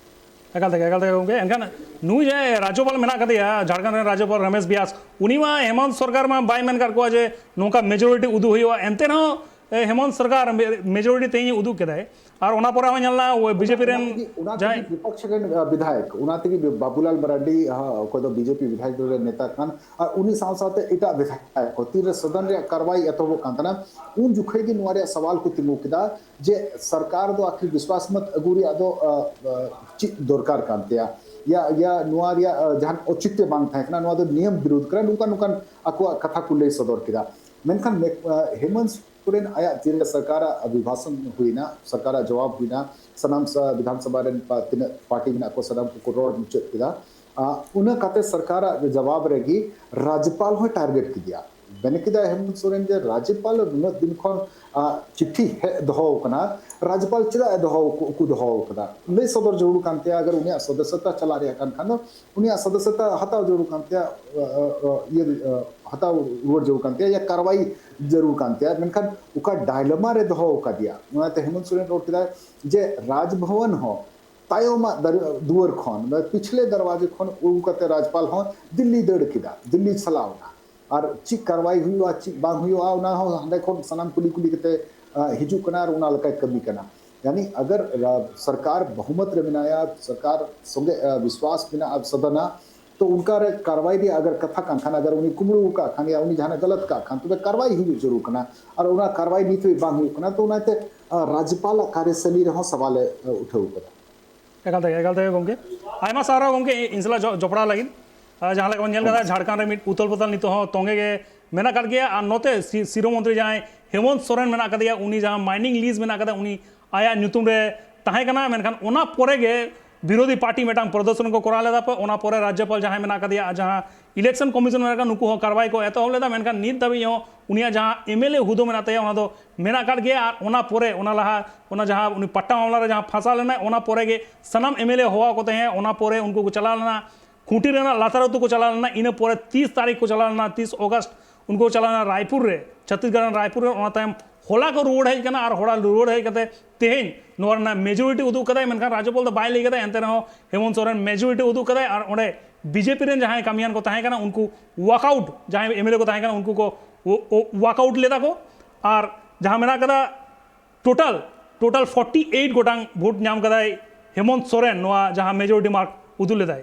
ᱮᱠᱟᱞ ᱛᱮᱜᱮ, ᱮᱠᱟᱞ ᱛᱮᱜᱮ ᱜᱚᱢᱠᱮ᱾ ᱮᱱᱠᱷᱟᱱ ᱱᱩᱭ ᱡᱟᱦᱟᱸᱭ ᱨᱟᱡᱽᱡᱚᱯᱟᱞ ᱢᱮᱱᱟᱜ ᱠᱟᱫᱮᱭᱟ, ᱡᱷᱟᱲᱠᱷᱚᱸᱰ ᱨᱮᱱ ᱨᱟᱡᱽᱡᱚᱯᱟᱞ ᱨᱚᱢᱮᱥ ᱵᱤᱭᱟᱥ, ᱩᱱᱤ ᱢᱟ ᱦᱮᱢᱚᱱᱛ ᱥᱚᱨᱠᱟᱨ ᱢᱟ ᱵᱟᱭ ᱢᱮᱱ ᱠᱟᱫ ᱠᱚᱣᱟ ᱡᱮ ᱱᱚᱝᱠᱟ ᱢᱮᱡᱚᱨᱤᱴᱤ ᱩᱫᱩᱜ ᱦᱩᱭᱩᱜᱼᱟ᱾ ᱮᱱᱛᱮ ᱨᱮᱦᱚᱸ ᱮ, ᱦᱮᱢᱚᱱᱛ ᱥᱚᱨᱠᱟᱨ ᱢᱮ-, majority ᱛᱮᱦᱮᱧ ᱩᱫᱩᱜ ᱠᱮᱫᱟᱭ᱾ ᱟᱨ ᱚᱱᱟ ᱯᱚᱨᱮ ᱦᱚᱸ ᱧᱮᱞ ᱮᱱᱟ, ᱳᱭ ᱵᱤᱡᱮᱯᱤ ᱨᱮᱱ ᱚᱱᱟ ᱛᱮᱜᱮ, ᱚᱱᱟ ᱡᱟᱦᱟᱸᱭ ᱛᱮᱜᱮ ᱵᱤᱯᱚᱠᱥ ᱨᱮᱱ, ᱟ, ᱵᱤᱫᱷᱟᱭᱚᱠ, ᱚᱱᱟ ᱛᱮᱜᱮ ᱵᱤ-, ᱵᱟᱵᱩᱞᱟᱞ ᱢᱟᱨᱟᱱᱰᱤ, ᱟ, ᱚᱠᱚᱭ ᱫᱚ ᱵᱤᱡᱮᱯᱤ ᱵᱤᱫᱷᱟᱭᱚᱠ ᱫᱚᱞ ᱨᱮᱱ ᱱᱮᱛᱟ ᱠᱟᱱ, ᱟᱨ ᱩᱱᱤ ᱥᱟᱶ ᱥᱟᱶᱛᱮ ᱮᱴᱟᱜ ᱵᱤᱫᱷᱟᱭᱚᱠ ᱠᱚ ᱛᱤᱱᱨᱮ ᱥᱚᱫᱚᱱ ᱨᱮᱭᱟᱜ ᱠᱟᱨᱣᱟᱭ ᱮᱛᱚᱦᱚᱵᱚᱜ ᱠᱟᱱ ᱛᱟᱦᱮᱱᱟ, ᱩᱱ ᱡᱚᱠᱷᱚᱡ ᱜᱮ ᱱᱚᱣᱟ ᱨᱮᱭᱟᱜ ᱥᱟᱣᱟᱞ ᱠᱚ ᱛᱤᱸᱜᱩ ᱠᱮᱫᱟ ᱡᱮ ᱥᱚᱨᱠᱟᱨ ᱫᱚ ᱟᱠᱤ ᱵᱤᱥᱣᱟᱥ ᱢᱚᱛ ᱟᱹᱜᱩ ᱨᱮᱭᱟᱜ ᱫᱚ, ᱟ, ᱟ, ᱪᱮᱫ ᱫᱚᱨᱠᱟᱨ ᱠᱟᱱ ᱛᱟᱭᱟ, ᱭᱟ, ᱭᱟ ᱱᱚᱣᱟ ᱨᱮᱭᱟᱜ, ᱟ, ᱡᱟᱦᱟᱱ ᱚᱪᱤᱛᱭᱚ ᱵᱟᱝ ᱛᱟᱦᱮᱸ ᱠᱟᱱᱟ, ᱱᱚᱣᱟ ᱫᱚ ᱱᱤᱭᱚᱢ ᱵᱤᱨᱩᱫᱷ ᱠᱟᱱᱟ, ᱱᱚᱝᱠᱟ ᱱᱚᱝᱠᱟᱱ ᱟᱠᱚᱣᱟᱜ ᱠᱟᱛᱷᱟ ᱠᱚ ᱞᱟᱹᱭ ᱥᱚᱫᱚᱨ ᱠᱮᱫᱟ᱾ ᱢᱮᱱᱠᱷᱟᱱ ᱢᱮ-, ᱟ, ᱦᱮᱢᱚᱱᱛ ᱥᱚᱨᱮᱱ ᱟᱭᱟᱜ ᱛᱤᱨᱮ ᱥᱚᱨᱠᱟᱨᱟᱜ ᱚᱵᱷᱤᱵᱷᱟᱥᱚᱱ ᱦᱩᱭᱱᱟ, ᱥᱚᱨᱠᱟᱨᱟᱜ ᱡᱚᱵᱟᱵ ᱦᱩᱭᱱᱟ, ᱥᱟᱱᱟᱢ ᱥᱟ-, ᱵᱤᱫᱷᱟᱱ ᱥᱚᱵᱷᱟ ᱨᱮᱱ ᱯᱟ-, ᱛᱤᱱᱟᱹᱜ ᱯᱟᱨᱴᱤ ᱢᱮᱱᱟᱜ ᱠᱚ, ᱥᱟᱱᱟᱢ ᱠᱚᱠᱚ ᱨᱚᱲ ᱢᱩᱪᱟᱹᱫ ᱠᱮᱫᱟ᱾ ᱟ, ᱩᱱᱟᱹ ᱠᱟᱛᱮ ᱥᱚᱨᱠᱟᱨᱟᱜ ᱡᱚᱵᱟᱵ ᱨᱮᱜᱮ ᱨᱟᱡᱽᱭᱚᱯᱟᱞ ᱦᱚᱸᱭ ᱴᱟᱨᱜᱮᱴ ᱠᱮᱫᱮᱭᱟ᱾ ᱢᱮᱱ ᱠᱮᱫᱟ ᱦᱮᱢᱚᱱᱛ ᱥᱚᱨᱮᱱ ᱡᱮ ᱨᱟᱡᱽᱭᱚᱯᱟᱞ ᱱᱩᱱᱟᱹᱜ ᱫᱤᱱ ᱠᱷᱚᱱ, ᱟ, ᱪᱤᱴᱷᱤ ᱦᱮᱡ ᱫᱚᱦᱚ ᱟᱠᱟᱱᱟ, ᱨᱟᱡᱽᱭᱚᱯᱟᱞ ᱪᱮᱫᱟᱜ ᱮ ᱫᱚᱦᱚ ᱟᱠ-, ᱩᱠᱩ ᱫᱚᱦᱚ ᱟᱠᱟᱫᱟ? ᱞᱟᱹᱭ ᱥᱚᱫᱚᱨ ᱡᱟᱹᱨᱩᱲ ᱠᱟᱱ ᱛᱟᱭᱟ᱾ ᱟᱜᱟᱨ ᱩᱱᱤᱭᱟᱜ ᱥᱚᱫᱚᱥᱥᱚᱛᱟ ᱪᱟᱞᱟᱜ ᱨᱮᱭᱟᱜ ᱠᱟᱱ ᱠᱷᱟᱱ ᱫᱚ ᱩᱱᱤᱭᱟᱜ ᱥᱚᱫᱚᱥᱥᱚᱛᱟ ᱦᱟᱛᱟᱣ ᱡᱟᱹᱨᱩᱲ ᱠᱟᱱ ᱛᱟᱭᱟ, ᱟ, ᱟ, ᱟ, ᱤᱭᱟᱹ, ᱟ, ᱦᱟᱛᱟᱣ ᱨᱩᱣᱟᱹᱲ ᱡᱟᱹᱨᱩᱲ ᱠᱟᱱ ᱛᱟᱭᱟ, ᱭᱟ ᱠᱟᱨᱣᱟᱭ ᱡᱟᱹᱨᱩᱲ ᱠᱟᱱ ᱛᱟᱭᱟ᱾ ᱢᱮᱱᱠᱷᱟᱱ ᱚᱠᱟ ᱰᱟᱭᱞᱮᱢᱟ ᱨᱮ ᱫᱚᱦᱚ ᱟᱠᱟᱫᱮᱭᱟ, ᱚᱱᱟᱛᱮ ᱦᱮᱢᱚᱱᱛ ᱥᱚᱨᱮᱱ ᱨᱚᱲ ᱠᱮᱫᱟᱭ ᱡᱮ ᱨᱟᱡᱽᱵᱷᱚᱵᱚᱱ ᱦᱚᱸ ᱛᱟᱭᱚᱢᱟᱜ ᱫᱟᱨ-, ᱫᱩᱣᱟᱹᱨ ᱠᱷᱚᱱ, ᱢᱟᱱᱮ ᱯᱤᱪᱷᱞᱮ ᱫᱟᱨᱣᱟᱡᱮ ᱠᱷᱚᱱ ᱩᱰᱩᱠ ᱠᱟᱛᱮ ᱨᱟᱡᱽᱯᱟᱞ ᱦᱚᱸ ᱫᱤᱞᱞᱤ ᱫᱟᱹᱲ ᱠᱮᱫᱟ, ᱫᱤᱞᱞᱤ ᱪᱟᱞᱟᱣ ᱮᱱᱟ᱾ ᱟᱨ ᱪᱮᱫ ᱠᱟᱨᱣᱟᱭ ᱦᱩᱭᱩᱜᱼᱟ, ᱪᱮᱫ ᱵᱟᱝ ᱦᱩᱭᱩᱜᱼᱟ, ᱚᱱᱟ ᱦᱚᱸ ᱦᱟᱸᱰᱮ ᱠᱷᱚᱱ ᱥᱟᱱᱟᱢ ᱠᱩᱞᱤ ᱠᱩᱞᱤ ᱠᱟᱛᱮ, ᱟ, ᱦᱤᱡᱩᱜ ᱠᱟᱱᱟ ᱟᱨ ᱚᱱᱟ ᱞᱮᱠᱟᱭ ᱠᱟᱹᱢᱤ ᱠᱟᱱᱟ᱾ ᱭᱟᱱᱤ ᱟᱜᱟᱨ ᱨᱟ-, ᱥᱚᱨᱠᱟᱨ ᱵᱚᱦᱩᱢᱚᱛ ᱨᱮ ᱢᱮᱱᱟᱭᱟ, ᱥᱚᱨᱠᱟᱨ ᱥᱚᱸᱜᱮ, ᱟ, ᱵᱤᱥᱣᱟᱥ ᱢᱮᱱᱟᱜᱼᱟ ᱥᱟᱫᱷᱟᱱᱟ, ᱛᱚ ᱚᱱᱠᱟ ᱨᱮ ᱠᱟᱨᱣᱟᱭ ᱨᱮᱭᱟᱜ ᱟᱜᱟᱨ ᱠᱟᱛᱷᱟ ᱠᱟᱱ ᱠᱷᱟᱱ, ᱟᱜᱟᱨ ᱩᱱᱤ ᱠᱩᱢᱵᱽᱲᱩ ᱟᱠᱟᱫ ᱠᱷᱟᱱ ᱭᱟ ᱩᱱᱤ ᱡᱟᱦᱟᱱᱟᱜ ᱜᱟᱞᱟᱛ ᱠᱟᱜ ᱠᱷᱟᱱ, ᱛᱚᱵᱮ ᱠᱟᱨᱣᱟᱭ ᱦᱩᱭᱩᱜ ᱡᱟᱹᱨᱩᱲ ᱠᱟᱱᱟ᱾ ᱟᱨ ᱚᱱᱟ ᱠᱟᱨᱣᱟᱭ ᱱᱤᱛ ᱦᱟᱹᱵᱤᱡ ᱵᱟᱝ ᱦᱩᱭᱩᱜ ᱠᱟᱱᱟ᱾ ᱛᱚ ᱚᱱᱟᱛᱮ, ᱟ, ᱨᱟᱡᱽᱭᱚᱯᱟᱞ ᱟᱜ ᱠᱟᱨᱭᱚᱥᱟᱞᱤ ᱨᱮᱦᱚᱸ ᱥᱟᱣᱟᱞ ᱮ, ᱟ, ᱩᱴᱷᱟᱹᱣ ᱠᱟᱫᱟ᱾ ᱮᱠᱟᱞ ᱛᱮᱜᱮ, ᱮᱠᱟᱞ ᱛᱮᱜᱮ ᱜᱚᱢᱠᱮ, ᱟᱭᱢᱟ ᱥᱟᱨᱦᱟᱣ ᱜᱚᱢᱠᱮ, ᱤᱧ ᱥᱟᱞᱟᱜ ᱡᱚ-, ᱡᱚᱯᱲᱟᱣ ᱞᱟᱹᱜᱤᱫ᱾ ᱟᱨ ᱡᱟᱦᱟᱸ ᱞᱮᱠᱟ ᱵᱚᱱ ᱧᱮᱞ ᱠᱟᱫᱟ, ᱡᱷᱟᱲᱠᱷᱚᱸᱰ ᱨᱮ ᱢᱤᱫ ᱩᱛᱷᱟᱹᱞ ᱯᱟᱛᱷᱟᱞ ᱱᱤᱛᱚᱜ ᱦᱚᱸ ᱛᱚᱸᱜᱮ ᱜᱮ ᱢᱮᱱᱟᱜ ᱟᱠᱟᱫ ᱜᱮᱭᱟ᱾ ᱟᱨ ᱱᱚᱛᱮ ᱥᱤ-, ᱥᱤᱨᱟᱹ ᱢᱚᱱᱛᱨᱤ ᱡᱟᱦᱟᱸᱭ ᱦᱮᱢᱚᱱᱛ ᱥᱚᱨᱮᱱ ᱢᱮᱱᱟᱜ ᱟᱠᱟᱫᱮᱭᱟ, ᱩᱱᱤ ᱡᱟᱦᱟᱸ mining lease ᱢᱮᱱᱟᱜ ᱟᱠᱟᱫᱟ, ᱩᱱᱤ ᱟᱭᱟᱜ ᱧᱩᱛᱩᱢ ᱨᱮ ᱛᱟᱦᱮᱸ ᱠᱟᱱᱟ᱾ ᱢᱮᱱᱠᱷᱟᱱ ᱚᱱᱟ ᱯᱚᱨᱮ ᱜᱮ ᱵᱤᱨᱳᱫᱷᱤ ᱯᱟᱨᱴᱤ ᱢᱤᱫᱴᱟᱝ ᱯᱨᱚᱫᱚᱨᱥᱚᱱ ᱠᱚ ᱠᱚᱨᱟᱣ ᱞᱮᱫᱟ ᱯᱮ, ᱚᱱᱟ ᱯᱚᱨᱮ ᱨᱟᱡᱽᱭᱚᱯᱟᱞ ᱡᱟᱦᱟᱸᱭ ᱢᱮᱱᱟᱜ ᱟᱠᱟᱫᱮᱭᱟ, ᱡᱟᱦᱟᱸ election commission ᱢᱮᱱᱟᱜ ᱟᱠᱟᱫ, ᱱᱩᱠᱩ ᱦᱚᱸ ᱠᱟᱨᱣᱟᱭ ᱠᱚ ᱮᱛᱚᱦᱚᱵ ᱞᱮᱫᱟ᱾ ᱢᱮᱱᱠᱷᱟᱱ ᱱᱤᱛ ᱫᱷᱟᱹᱵᱤᱡ ᱦᱚᱸ ᱩᱱᱤᱭᱟᱜ ᱡᱟᱦᱟᱸ MLA ᱦᱩᱫᱟᱹ ᱢᱮᱱᱟᱜ ᱛᱟᱭᱟ, ᱚᱱᱟ ᱫᱚ ᱢᱮᱱᱟᱜ ᱟᱠᱟᱫ ᱜᱮᱭᱟ᱾ ᱟᱨ ᱚᱱᱟ ᱯᱚᱨᱮ, ᱚᱱᱟ ᱞᱟᱦᱟ, ᱚᱱᱟ ᱡᱟᱦᱟᱸ ᱩᱱᱤ ᱯᱟᱴᱴᱟ ᱢᱟᱢᱞᱟ ᱨᱮ ᱡᱟᱦᱟᱸ ᱯᱷᱟᱸᱥᱟᱣ ᱞᱮᱱᱟᱭ, ᱚᱱᱟ ᱯᱚᱨᱮ ᱜᱮ ᱥᱟᱱᱟᱢ MLA ᱦᱚᱦᱚ ᱟᱠᱚ ᱛᱟᱦᱮᱸᱫ᱾ ᱚᱱᱟ ᱯᱚᱨᱮ ᱩᱱᱠᱩ ᱠᱚ ᱪᱟᱞᱟᱣ ᱞᱮᱱᱟ, ᱠᱷᱩᱸᱴᱤ ᱨᱮᱱᱟᱜ ᱞᱟᱛᱟᱨ ᱟᱹᱛᱩ ᱠᱚ ᱪᱟᱞᱟᱣ ᱞᱮᱱᱟ᱾ ᱤᱱᱟᱹ ᱯᱚᱨᱮ ᱛᱤᱥ ᱛᱟᱹᱨᱤᱠᱷ ᱠᱚ ᱪᱟᱞᱟᱣ ᱞᱮᱱᱟ, ᱛᱤᱥ ᱚᱜᱟᱥᱴ, ᱩᱱᱠᱩ ᱠᱚ ᱪᱟᱞᱟᱣ ᱞᱮᱱᱟ ᱨᱟᱭᱯᱩᱨ ᱨᱮ, ᱪᱷᱚᱛᱤᱥᱜᱚᱲ ᱨᱮᱱ ᱨᱟᱭᱯᱩᱨ ᱨᱮ᱾ ᱚᱱᱟ ᱛᱟᱭᱚᱢ ᱦᱚᱞᱟ ᱠᱚ ᱨᱩᱣᱟᱹᱲ ᱦᱮᱡ ᱟᱠᱟᱱᱟ᱾ ᱟᱨ ᱦᱚᱞᱟ ᱨᱩᱣᱟᱹᱲ ᱦᱮᱡ ᱠᱟᱛᱮ ᱛᱮᱦᱮᱧ ᱱᱚᱣᱟ ᱨᱮᱱᱟᱜ majority ᱩᱫᱩᱜ ᱠᱟᱫᱟᱭ᱾ ᱢᱮᱱᱠᱷᱟᱱ ᱨᱟᱡᱽᱭᱚᱯᱟᱞ ᱫᱚ ᱵᱟᱭ ᱞᱟᱹᱭ ᱠᱟᱫᱟ, ᱮᱱᱛᱮ ᱨᱮᱦᱚᱸ ᱦᱮᱢᱚᱱᱛ ᱥᱚᱨᱮᱱ majority ᱩᱫᱩᱜ ᱠᱟᱫᱟᱭ᱾ ᱟᱨ ᱚᱸᱰᱮ BJP ᱨᱮᱱ ᱡᱟᱦᱟᱸᱭ ᱠᱟᱹᱢᱤᱭᱟᱱ ᱠᱚ ᱛᱟᱦᱮᱸ ᱠᱟᱱᱟ, ᱩᱱᱠᱩ walk out, ᱡᱟᱦᱟᱸᱭ MLA ᱠᱚ ᱛᱟᱦᱮᱸ ᱠᱟᱱᱟ, ᱩᱱᱠᱩ ᱠᱚ walk out ᱞᱮᱫᱟ ᱠᱚ᱾ ᱟᱨ ᱡᱟᱦᱟᱸ ᱢᱮᱱᱟᱜ ᱠᱟᱫᱟ, ᱴᱳᱴᱟᱞ ᱴᱳᱴᱟᱞ ᱯᱷᱳᱨᱴᱤ ᱮᱭᱤᱴ ᱜᱚᱴᱟᱝ ᱵᱷᱳᱴ ᱧᱟᱢ ᱠᱟᱫᱟᱭ ᱦᱮᱢᱚᱱᱛ ᱥᱚᱨᱮᱱ, ᱱᱚᱣᱟ ᱡᱟᱦᱟᱸ ᱢᱮᱡᱚᱨᱤᱴᱤ ᱢᱟᱨᱠ ᱩᱫᱩᱜ ᱞᱮᱫᱟᱭ᱾